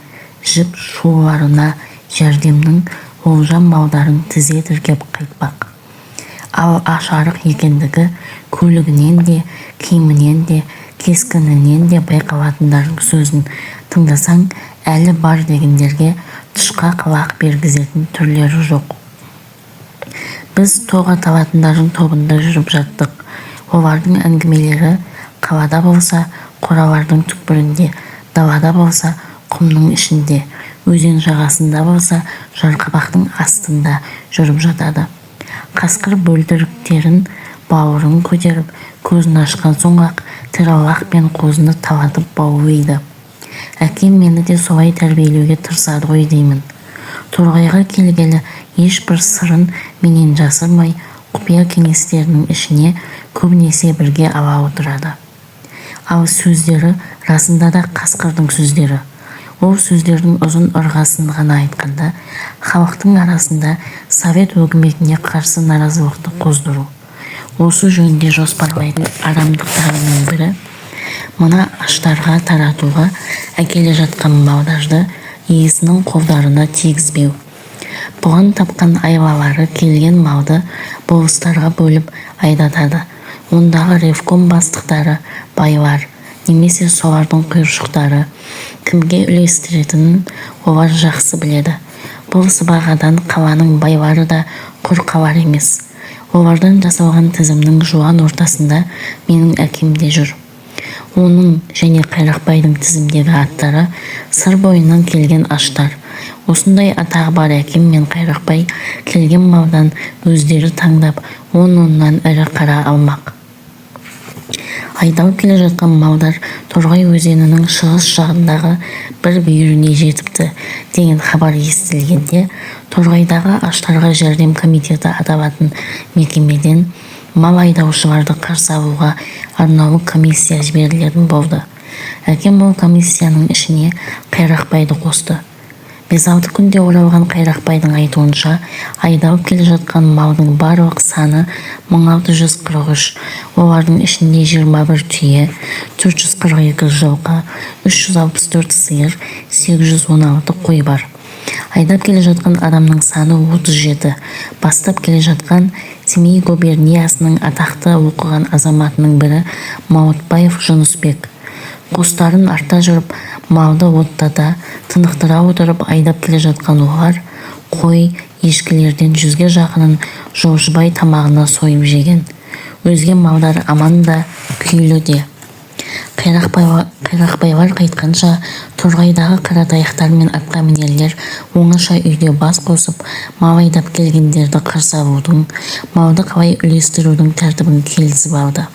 жіп шуларына жәрдемнің олжа малдарын тізе тіркеп қайтпақ. Ал аш-арық екендігі көлігінен де, киімінен де, кескінінен де байқалатындардың сөзін тыңдасаң, әлі бар дегендерге тышқақ лақ бергізетін түрлері жоқ. Біз тоқ аталатындардың тобында жүріп жаттық. Олардың әңгімелері қалада болса, қоралардың түкпірінде, далада болса, құмның ішінде, өзен жағасында болса, жарқабақтың астында жүріп жатады. Қасқыр бөлтіріктерін бауырын көтеріп, көзін ашқан соң-ақ тірі лақ пен қозыны талатып баулиды. Әкем мені де солай тәрбиелеуге тырысады ғой деймін. Торғайға келгелі ешбір сырын менен жасырмай, құпия кеңестерінің ішіне көбінесе бірге ала отырады. Ал сөздері расында да қасқырдың сөздері. Ол сөздердің ұзын ырғасын ғана айтқанда, халықтың арасында совет өкіметіне қарсы наразылықты қоздыру. Осы жөнінде жоспарлайтын арамдықтарының бірі мына аштарға таратуға әкеле жатқан малдарды иесінің қолдарына тигізбеу. Бұған тапқан айлалары келген малды болыстарға бөліп айдатады. Ондағы ревком бастықтары, байлар немесе солардың құйыршықтары кімге үлестіретінін олар жақсы біледі. Бұл сыбағадан қаланың байлары да құр қалар емес. Олардан жасалған тізімнің жуан ортасында менің әкем де жүр. Оның және Қайрақбайдың тізімдегі аттары Сыр бойынан келген аштар. Осындай атағы бар әкем мен Қайрақбай келген малдан өздері таңдап он-оннан ірі қара алмақ. Айдалып келе жатқан малдар Торғай өзенінің шығыс жағындағы бір бүйіріне жетіпті деген хабар естілгенде Торғайдағы аштарға жәрдем комитеті аталатын мекемеден мал айдаушыларды қарсы алуға арнаулы комиссия жіберілетін болды. Әкем ол комиссияның ішіне Қайрақбайды қосты. Бес-алты күнде оралған Қайрақбайдың айтуынша, айдалып келе жатқан малдың барлық саны 1643, олардың ішінде 21 түйе, 442 жылқы, 364 сиыр, 816 қой бар. Айдап келе жатқан адамның саны 37, бастап келе жатқан Семей губерниясының атақты оқыған азаматының бірі Мауытбаев Жүнісбек. Қостарын арта жүріп, малды оттата, тынықтыра отырып айдап келе жатқан олар қой, ешкілерден 100-ге жақынын жолшыбай тамағына сойып жеген. Өзге малдар аман да, күйлі де. Қайрақбайлар қайтқанша Торғайдағы қаратаяқтар мен атқамінерлер оңаша үйде бас қосып, мал айдап келгендерді қарсы алудың, малды қалай үлестірудің тәртібін келісіп алды.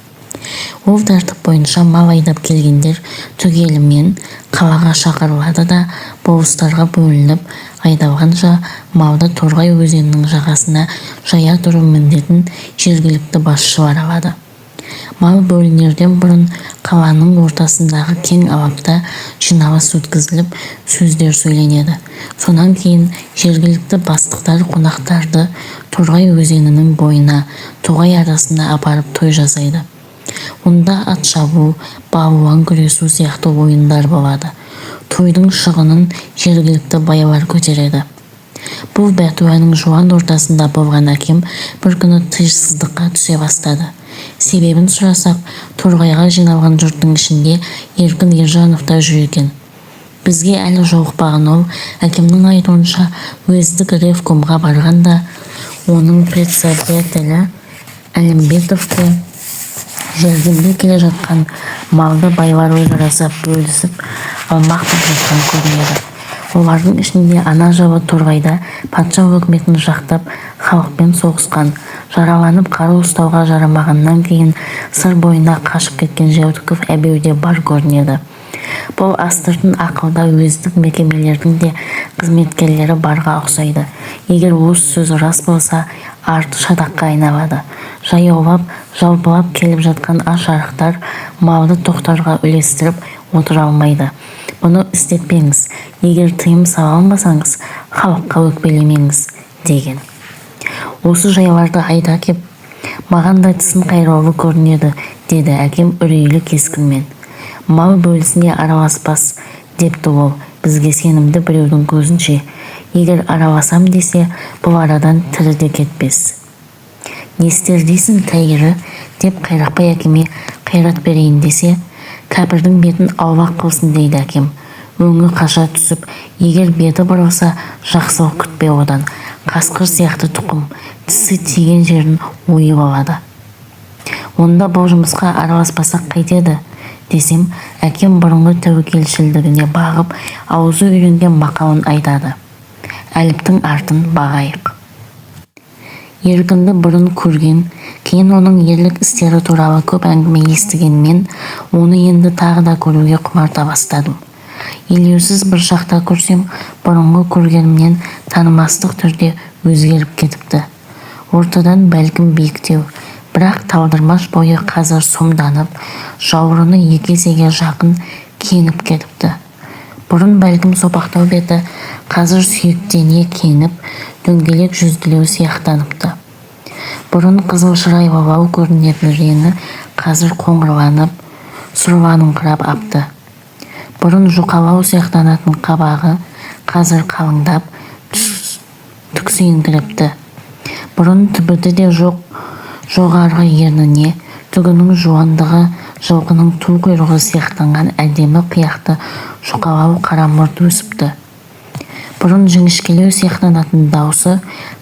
Ол тәртіп бойынша мал айдап келгендер түгелімен қалаға шақырылады да, болыстарға бөлініп айдалғанша малды Торғай өзенінің жағасына жая тұру міндетін жергілікті басшылар алады. Мал бөлінерден бұрын қаланың ортасындағы кең алапта жиналыс өткізіліп, сөздер сөйленеді. Сонан кейін жергілікті бастықтар қонақтарды Торғай өзенінің бойына, тоғай арасына апарып той жасайды. Онда ат шабу, балуан күресу сияқты ойындар болады. Тойдың шығынын жергілікті байлар көтереді. Бұл бәтуаның жуан ортасында болған әкем бір күні тыйсыздыққа түсе бастады. Себебін сұрасақ, Торғайға жиналған жұрттың ішінде Еркін Ержанов та жүр екен. Бізге әлі жолықпаған ол, әкемнің айтуынша, уездік ревкомға барған да, оның председателі Әлімбетовке жәрдемге келе жатқан малды байлар өзара бөлісіп алмақ боп жатқан көрінеді. Олардың ішінде ана жылы Торғайда патша өкіметін жақтап халықпен соғысқан, жараланып қару ұстауға жарамағаннан кейін Сыр бойына қашып кеткен Жәутіков Әбеу де бар көрінеді. Бұл астыртын ақылда уездік мекемелердің де қызметкерлері барға ұқсайды. Егер осы сөз рас болса, арты шатаққа айналады. Жаяулап, жалпылап келіп жатқан аш-арықтар малды тоқтарға үлестіріп отыра алмайды. Бұны істетпеңіз, егер тыйым сала алмасаңыз, халыққа өкпелемеңіз, деген. Осы жайларды айта кеп, маған да тісін қайраулы көрінеді, деді әкем үрейлі кескінмен. Мал бөлісіне араласпас, депті ол бізге сенімді біреудің көзінше. Егер араласам десе, бұл арадан тірі де кетпес. Не істер дейсің, тәйірі, деп Қайрақбай әкеме қайрат берейін десе, кәпірдің бетін аулақ қылсын дейді әкем. Өңі қаша түсіп, егер беті бұрылса, жақсылық күтпе одан. Қасқыр сияқты тұқым, тісі тиген жерін ойып алады. Онда бұл жұмысқа араласпасақ қайтеді, Десем, әкем бұрынғы тәуекелшілдігіне бағып, аузы үйренген мақалын айтады: «Әліптің артын бағайық». Еркінді бұрын көрген, кейін оның ерлік істері туралы көп әңгіме естіген мен оны енді тағы да көруге құмарта бастадым. Елеусіз бір шақта көрсем, бұрынғы көргенімнен танымастық түрде өзгеріп кетіпті. Ортадан бәлкім биіктеу, бірақ талдырмаш бойы қазір сомданып, жауырыны екі есеге жақын кеңіп кетіпті. Бұрын бәлкім сопақтау беті қазір сүйектене кеңіп, дөңгелек жүзділеу сияқтаныпты. Бұрын қызыл шырайлылау көрінетін реңі қазір қоңырланып, сұрланыңқырап апты. Бұрын жұқалау сияқтанатын қабағы қазір қалыңдап, түксиіңкірепті. Бұрын түбіті де жоқ жоғарғы ерніне түгінің жуандығы жылқының ту құйрығы сияқтанған әдемі қияқты жұқалау қара мұрт өсіпті. Бұрын жіңішкелеу сияқтанатын даусы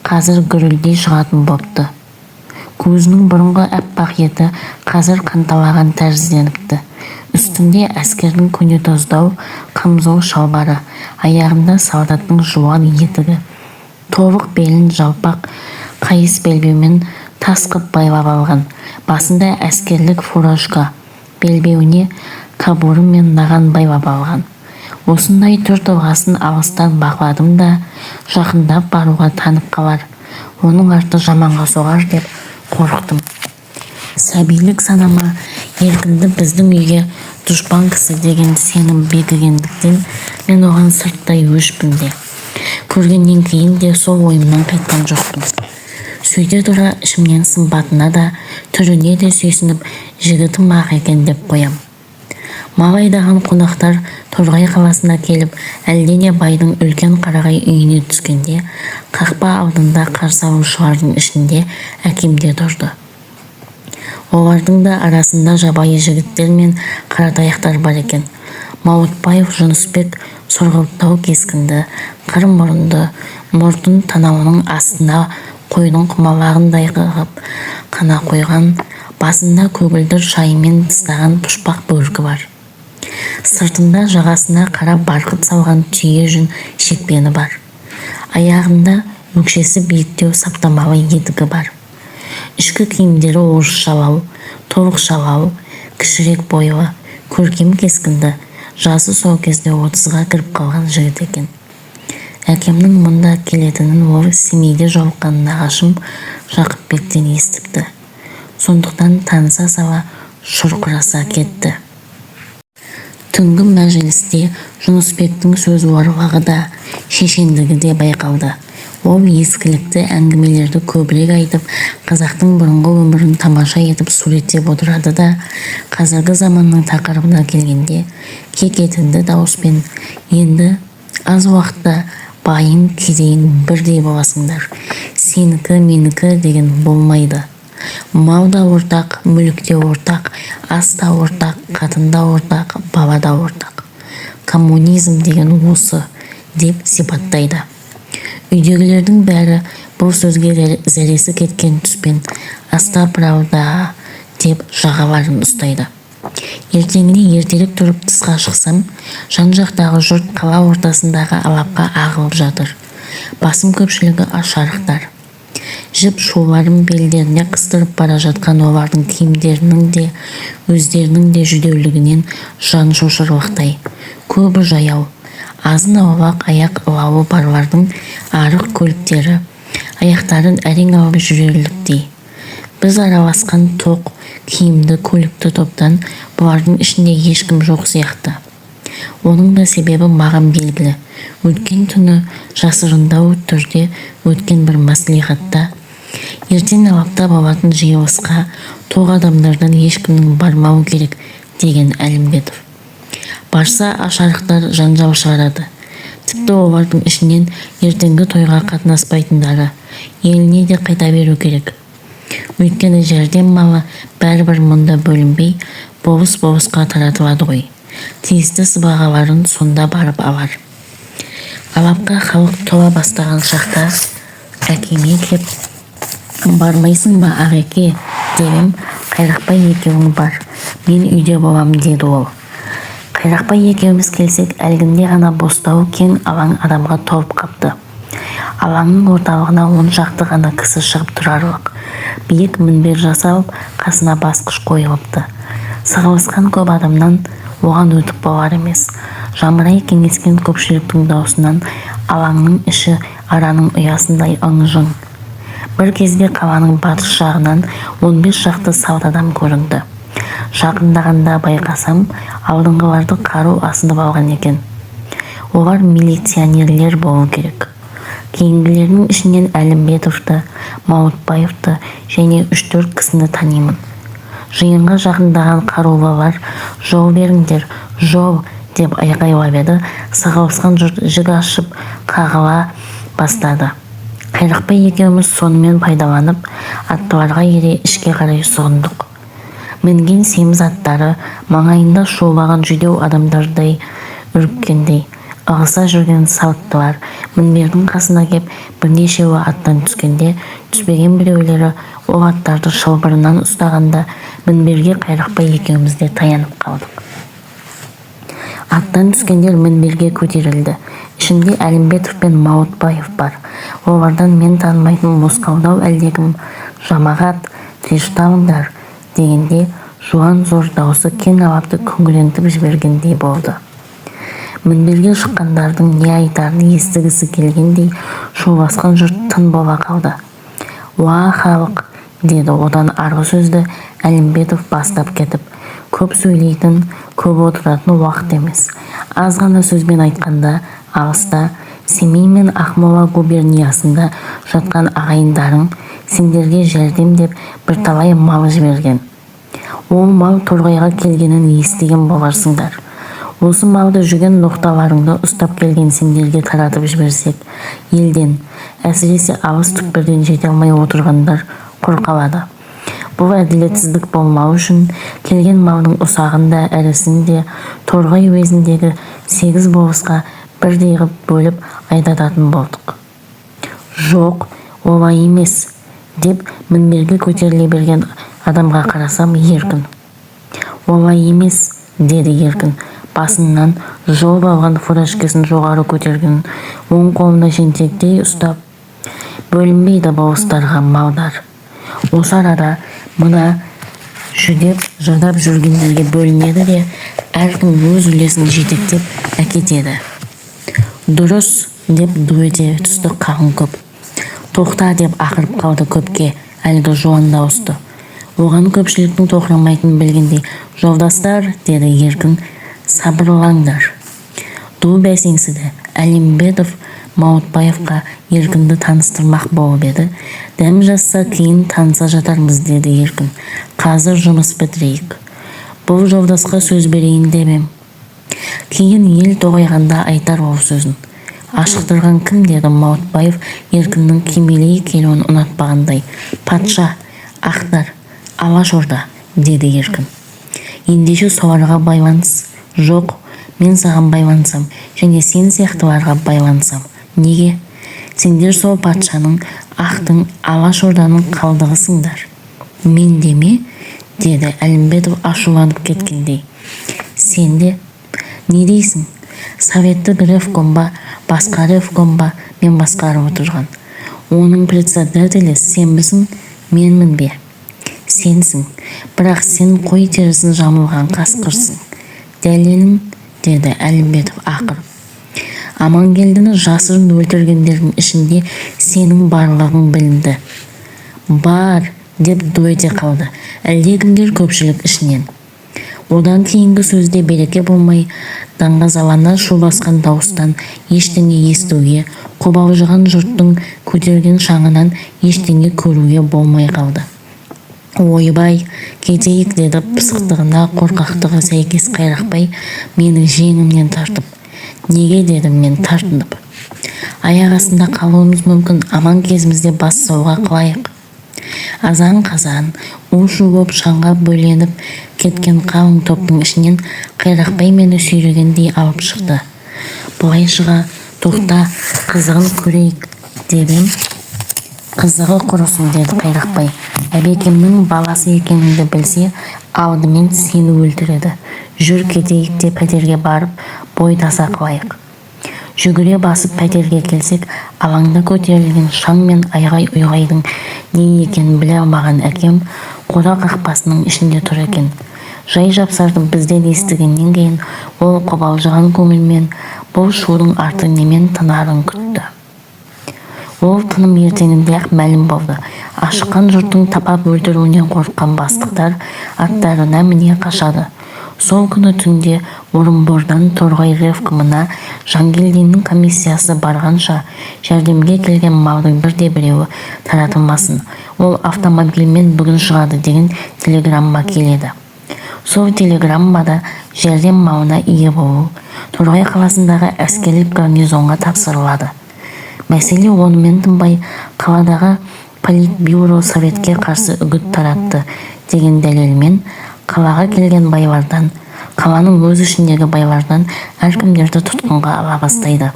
қазір гүрілдей шығатын бопты. Көзінің бұрынғы аппақ еті қазір қанталаған тәрізденіпті. Үстінде әскердің көнетоздау қамзол шалбары, аяғында солдаттың жуан етігі. Тобық белін жалпақ қайыс белбеумен тас қып байлап алған. Басында әскерлік фуражка, белбеуіне кобуры мен наган байлап алған. Осындай түр-тұлғасын алыстан бақыладым да, жақындап баруға танып қалар, оның арты жаманға соғар деп қорықтым. Сәбилік санама Еркінді біздің үйге дұшпан кісі деген сенім бекігендіктен, мен оған сырттай өшпін де. Көргеннен кейін де сол ойымнан қайтқан жоқпын. Сөйте тұра ішімнен сымбатына да, түріне де сүйсініп, жігітім-ақ екен деп қоям. Мал айдаған қонақтар Торғай қаласына келіп, әлдене байдың үлкен қарағай үйіне түскенде, қақпа алдында қарсы алушылардың ішінде әкем де тұрды. Олардың да арасында жабайы жігіттер мен қаратаяқтар бар екен. Мауытбаев Жүнісбек сұрғылттау кескінді, қыр мұрынды, мұртын танауының астына қойдың құмалағындай қылып қана қойған, басында көгілдір шайымен тыстаған пұшпақ бөркі бар. Сыртында жағасына қара барқыт салған түйе жүн шекпені бар. Аяғында өкшесі биіктеу саптамалы етігі бар. Ішкі киімдері орысшалау, торықшалау, кішірек бойлы, көркем кескінді, жасы сол кезде 30-ға кіріп қалған жігіт екен. Әкемнің мұнда келетінін ол Семейде жолыққан нағашым Жақыпбектен естіпті. Сондықтан таныса сала шұрқыраса кетті. Түнгі мәжілісте Жүнісбектің сөзуарлығы да, шешендігі де байқалды. Ол ескілікті әңгімелерді көбірек айтып, қазақтың бұрынғы өмірін тамаша етіп суреттеп отырады да, қазіргі заманның тақырыбына келгенде кекетінді дауыспен: «Енді аз уақытта байың, кедейің бірдей боласыңдар. Сенікі, менікі деген болмайды. Мал да ортақ, мүлік те ортақ, ас та ортақ, қатын да ортақ, бала да ортақ. Коммунизм деген осы», – деп сипаттайды. Үйдегілердің бәрі бұл сөзге зәресі кеткен түспен «Астапыралда» деп жағаларын ұстайды. Ертеңіне ертерек тұрып тысқа шықсам, жан-жақтағы жұрт қала ортасындағы алапқа ағылып жатыр. Басым көпшілігі ашарықтар. Жіп шуларын белдеріне қыстырып бара жатқан олардың киімдерінің де, өздерінің де жүдеулігінен жан шошырлықтай. Көбі жаяу. Азын-аулақ аяқ ылауы барлардың арық көліктері аяқтарын әрең алып жүрерліктей. Біз араласқан тоқ киімді көлікті топтан бұлардың ішінде ешкім жоқ сияқты. Оның да себебі маған белгілі. Өткен түні жасырындау түрде өткен бір мәслихатта ертең алапта болатын жиылысқа тоқ адамдардан ешкімнің бармауы керек деген Әлімбетов. Барса, ашарықтар жанжал шығарады. Тіпті олардың ішінен ертеңгі тойға қатынаспайтындары еліне де қайта беру керек. Өйткені жәрдем малы бәрібір мұнда бөлінбей, болыс-болысқа таратылады ғой. Тиісті сыбағаларын сонда барып алар. Алапқа халық тола бастаған шақта әкеме кеп, «Бармайсың ба, ағеке?» – деп ем, «Қайрақбай екеуің бар, Мен үйде болам, деді ол. Қайрақбай екеуміз келсек, әлгінде ғана бостау кең алаң адамға толып қапты. Алаңның орталығына 10 шақты ғана кісі шығып тұрарлық биік мінбер жасалып, қасына басқыш қойылыпты. Сығылысқан көп адамнан оған өтіп болар емес. Жамырай кеңескен көпшіліктің даусынан алаңның іші араның ұясындай ың-жың. Бір кезде қаланың батыс жағынан 15 шақты салт адам көрінді. Жақындағанда байқасам, алдыңғылары қару асынып алған екен. Олар милиционерлер болу керек. Кейінгілерінің ішінен Әлімбетовті, Мауытбаевты және үш-төрт кісіні танимын. Жиынға жақындаған қарулылар: «Жол беріңдер, жол!» – деп айқайлап еді, сығылысқан жұрт жік ашып қағыла бастады. Қайрақбай екеуміз сонымен пайдаланып, аттыларға ере ішке қарай сұғындық. Мінген семіз аттары маңайында шулаған жүдеу адамдардай үріккендей ығыса жүрген салттылар мінбердің қасына кеп, бірнешеуі аттан түскенде, түспеген біреулері ол аттарды шылбырынан ұстағанда, мінберге Қайрақбай екеуміз де таянып қалдық. Аттан түскендер мінберге көтерілді. Ішінде Әлімбетов пен Мауытбаев бар. Олардан мен танымайтын мосқалдау әлдекім: «Жамағат, тынышталыңдар!» – дегенде, жуан зор даусы кең алапты күңірентіп жібергендей болды. Мінберге шыққандардың не айтарын естігісі келгендей, шуласқан жұрт тын бола қалды. «Уа, халық!» – деді одан арғы сөзді Әлімбетов бастап кетіп. «Көп сөйлейтін, көп отыратын уақыт емес. Аз ғана сөзбен айтқанда, алыста, Семей мен Ақмола губерниясында жатқан ағайындарың сендерге жәрдем деп бірталай мал жіберген. Ол мал Торғайға келгенін естіген боларсыңдар. Осы малды жүген ноқталарыңды ұстап келген сендерге таратып жіберсек, елден, әсіресе алыс түкпірден жете алмай отырғандар құр қалады. Бұл әділетсіздік болмау үшін келген малдың ұсағын да, ірісін де Торғай уезіндегі сегіз болысқа бірдей ғып бөліп айдататын болдық». «Жоқ, олай емес!» – деп мінберге көтеріле берген адамға қарасам, Еркін. «Олай емес», – деді Еркін, басынан жұлып алған фуражкасын жоғары көтерген оң қолына жентектей ұстап. «Бөлінбейді болыстарға малдар. Осы арада мына жүдеп жадап жүргендерге бөлінеді де, әркім өз үлесін жетектеп әкетеді». «Дұрыс!» – деп ду ете түсті қалың көп. «Тоқта!» – деп ақырып қалды көпке әлгі жуан дауысты. Оған көпшіліктің тоқырамайтынын білгендей: «Жолдастар, – деді Еркін, – сабырлаңдар». Ду бәсеңсіді. Әлімбетов Мауытбаевқа Еркінді таныстырмақ болып еді, «Дәм жазса, кейін таныса жатармыз, – деді Еркін. – Қазір жұмыс бітірейік. Бұл жолдасқа сөз берейін деп ем. Кейін ел тоғайғанда айтар ол сөзін». «Ашықтырған кім?» – деді Мауытбаев Еркіннің кимелей келуін ұнатпағандай. «Патша, ақтар, Алашорда», – деді Еркін. «Ендеше соларға байланыс». «Жоқ, мен саған байлансам және сен сияқтыларға байлансам. Неге? Сендер сол патшаның, ақтың, Алашорданың қалдығысыңдар». «Мен де ме?» – деді Әлімбетов ашуланып кеткендей. «Сен де. Не дейсің? Советтік ревком ба, басқа ревком ба мен басқарып отырған? Оның председателі сенбісің, менмін бе? Сенсің. Бірақ сен қой терісін жамылған қасқырсың». «Дәлелің?» – деді Әлімбетов ақырып. «Амангелдіні жасырын өлтіргендердің ішінде сенің барлығың білінді». «Бар!» – деп ду ете қалды әлдекімдер көпшілік ішінен. Одан кейінгі сөзде береке болмай, даңғазалана шуласқан дауыстан ештеңе естуге, қобалжыған жұрттың көтерген шаңынан ештеңе көруге болмай қалды. «Ойбай, кетейік!» – деді пысықтығына қорқақтығы сәйкес Қайрақбай менің жеңімнен тартып. «Неге?» – дедім мен тартынып. «Аяқ астында қалуымыз мүмкін. Аман кезімізде бас сауға қылайық». Азан-қазан, у-шу боп шаңға бөленіп кеткен қалың топтың ішінен Қайрақбай мені сүйрегендей алып шықты. Былай шыға: «Тоқта, қызығын көрейік», – деп ем. «Қызығы құрысын, – деді Қайрақбай. – Әбекемнің баласы екеніңді білсе, Алдымен сені өлтіреді. Жүр, кетейік те пәтерге барып, бой таса қылайық. Жүгіре басып пәтерге келсек, алаңда көтерілген шаң мен айғай-ұйғайдың не екенін біле алмаған әкем қора қақпасының ішінде тұр екен. Жай-жапсарды бізден естігеннен кейін ол қобалжыған көңілмен бұл шудың арты немен тынарын күтті. Ол тыным ертеңінде-ақ мәлім болды. Ашыққан жұрттың тапап өлтіруінен қорыққан бастықтар аттарына міне қашады. Сол күні түнде Орынбордан Торғай ревкомына Жангелдиннің комиссиясы барғанша жәрдемге келген малдың бірде-біреуі таратылмасын, ол автомобильмен бүгін шығады деген телеграмма келеді. Сол телеграммада жәрдем малына ие болу Торғай қаласындағы әскери гарнизонға тапсырылады. Мәселе онымен тынбай, қаладағы политбюро советке қарсы үгіт таратты деген дәлелмен қалаға келген байлардан, қаланың өз ішіндегі байлардан әркімдерді тұтқынға ала бастайды.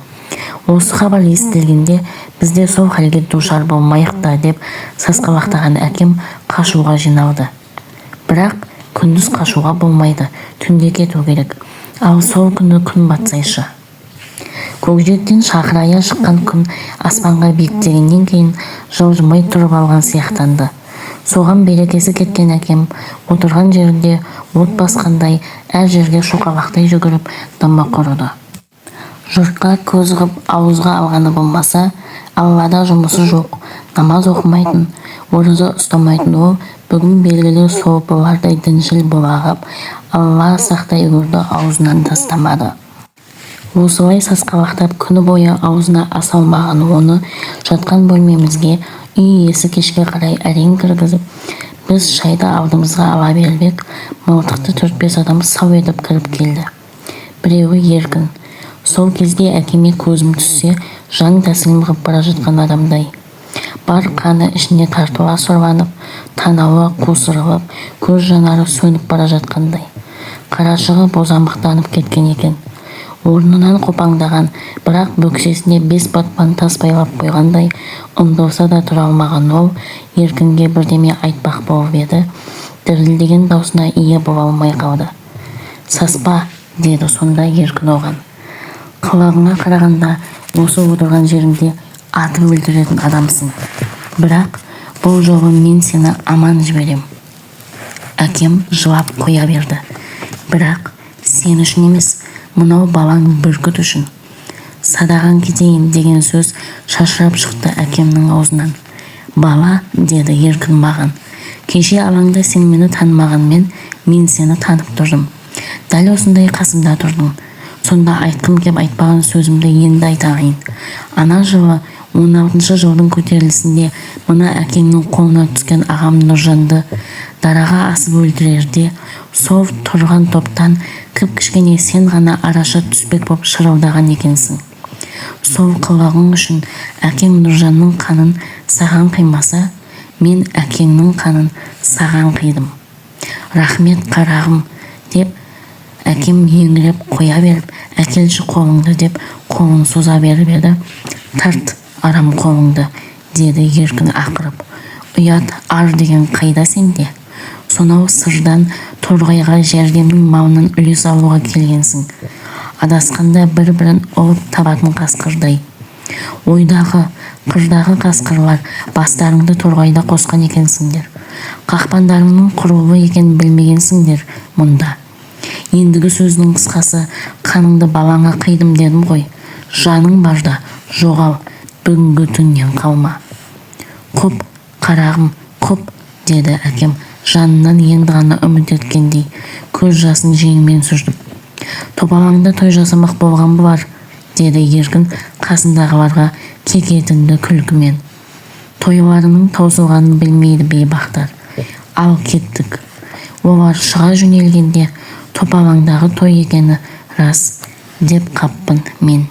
Осы хабар естілгенде, біз де сол халге душар болмайық та деп сасқалақтаған әкем қашуға жиналды. Бірақ күндіз қашуға болмайды, түнде кету керек. Ал сол күні күн батсайшы. Көкжиектен шақырая шыққан күн аспанға биіктегеннен кейін жылжымай тұрып алған сияқтанды. Соған берекесі кеткен әкем отырған жерінде от басқандай әр жерге шоқалақтай жүгіріп, дымы құрыды. Жұртқа көз ғып ауызға алғаны болмаса, Аллада жұмысы жоқ, намаз оқымайтын, ораза ұстамайтын ол бүгін белгілі сопылардай діншіл бола қап, Алла сақтай гөрді аузынан тастамады. Осылай сасқалақтап күні бойы аузына ас алмаған оны жатқан бөлмемізге үй иесі кешке қарай әрең кіргізіп, біз шайды алдымызға ала беріп ек, мылтықты төрт-бес адам сау етіп кіріп келді. Біреуі Еркін. Сол кезде әкеме көзім түссе, жан тәсілім ғып бара жатқан адамдай. Бар қаны ішіне тартыла сұрланып, танауы қусырылып, көз жанары сөніп бара жатқандай. Қарашығы бозамықтанып кеткен екен. Орнынан қопаңдаған, бірақ бөксесіне бес батпан тас байлап қойғандай ұмтылса да тұра алмаған ол Еркінге бірдеме айтпақ болып еді, дірілдеген даусына ие бола алмай қалды. «Саспа», – деді сонда Еркін оған. «Қылығыңа қарағанда, осы отырған жеріңде атып өлтіретін адамсың. Бірақ бұл жолы мен сені аман жіберем». Әкем жылап қоя берді. «Бірақ сен үшін емес, мынау балаң Бүркіт үшін». «Садағаң кетейін», – деген сөз шашырап шықты әкемнің аузынан. «Бала, – деді Еркін маған, – кеше алаңда сен мені танымағанмен, мен сені танып тұрдым. Дәл осындай қасымда тұрдың. Сонда айтқым кеп айтпаған сөзімді енді айтайын. Ана жылы, 16-жылдың көтерілісінде мына әкеңнің қолына түскен ағам Нұржанды дараға асып өлтірерде, сол тұрған топтан кіп-кішкене сен ғана араша түспек боп шырылдаған екенсің. Сол қылығың үшін әкең Нұржанның қанын саған қимаса, мен әкеңнің қанын саған қидым». «Рахмет, қарағым», – деп әкем еңіреп қоя беріп, «Әкелші қолыңды», – деп қолын соза беріп еді, «Тарт арам қолыңды», – деді Еркін ақырып. «Ұят, ар деген қайда сенде? Сонау Сырдан Торғайға жәрдемнің малынан үлес алуға келгенсің. Адасқанда бір-бірін ұлып табатын қасқырдай. Ойдағы, қырдағы қасқырлар, бастарыңды Торғайда қосқан екенсіңдер. Қақпандарыңның құрулы екенін білмегенсіңдер мұнда. Ендігі сөздің қысқасы, қаныңды балаңа қидым дедім ғой. Жаның барда жоғал, бүгінгі түннен қалма». «Құп, қарағым, құп», – деді әкем жанынан енді ғана үміт еткендей, көз жасын жеңімен сүртіп. «Топалаңда той жасамақ болған бұлар», – деді Еркін қасындағыларға кекетінді күлкімен. «Тойларының таусылғанын білмейді бейбақтар. Ал кеттік». Олар шыға жөнелгенде, «Топалаңдағы той екені рас», – деп қаппын мен.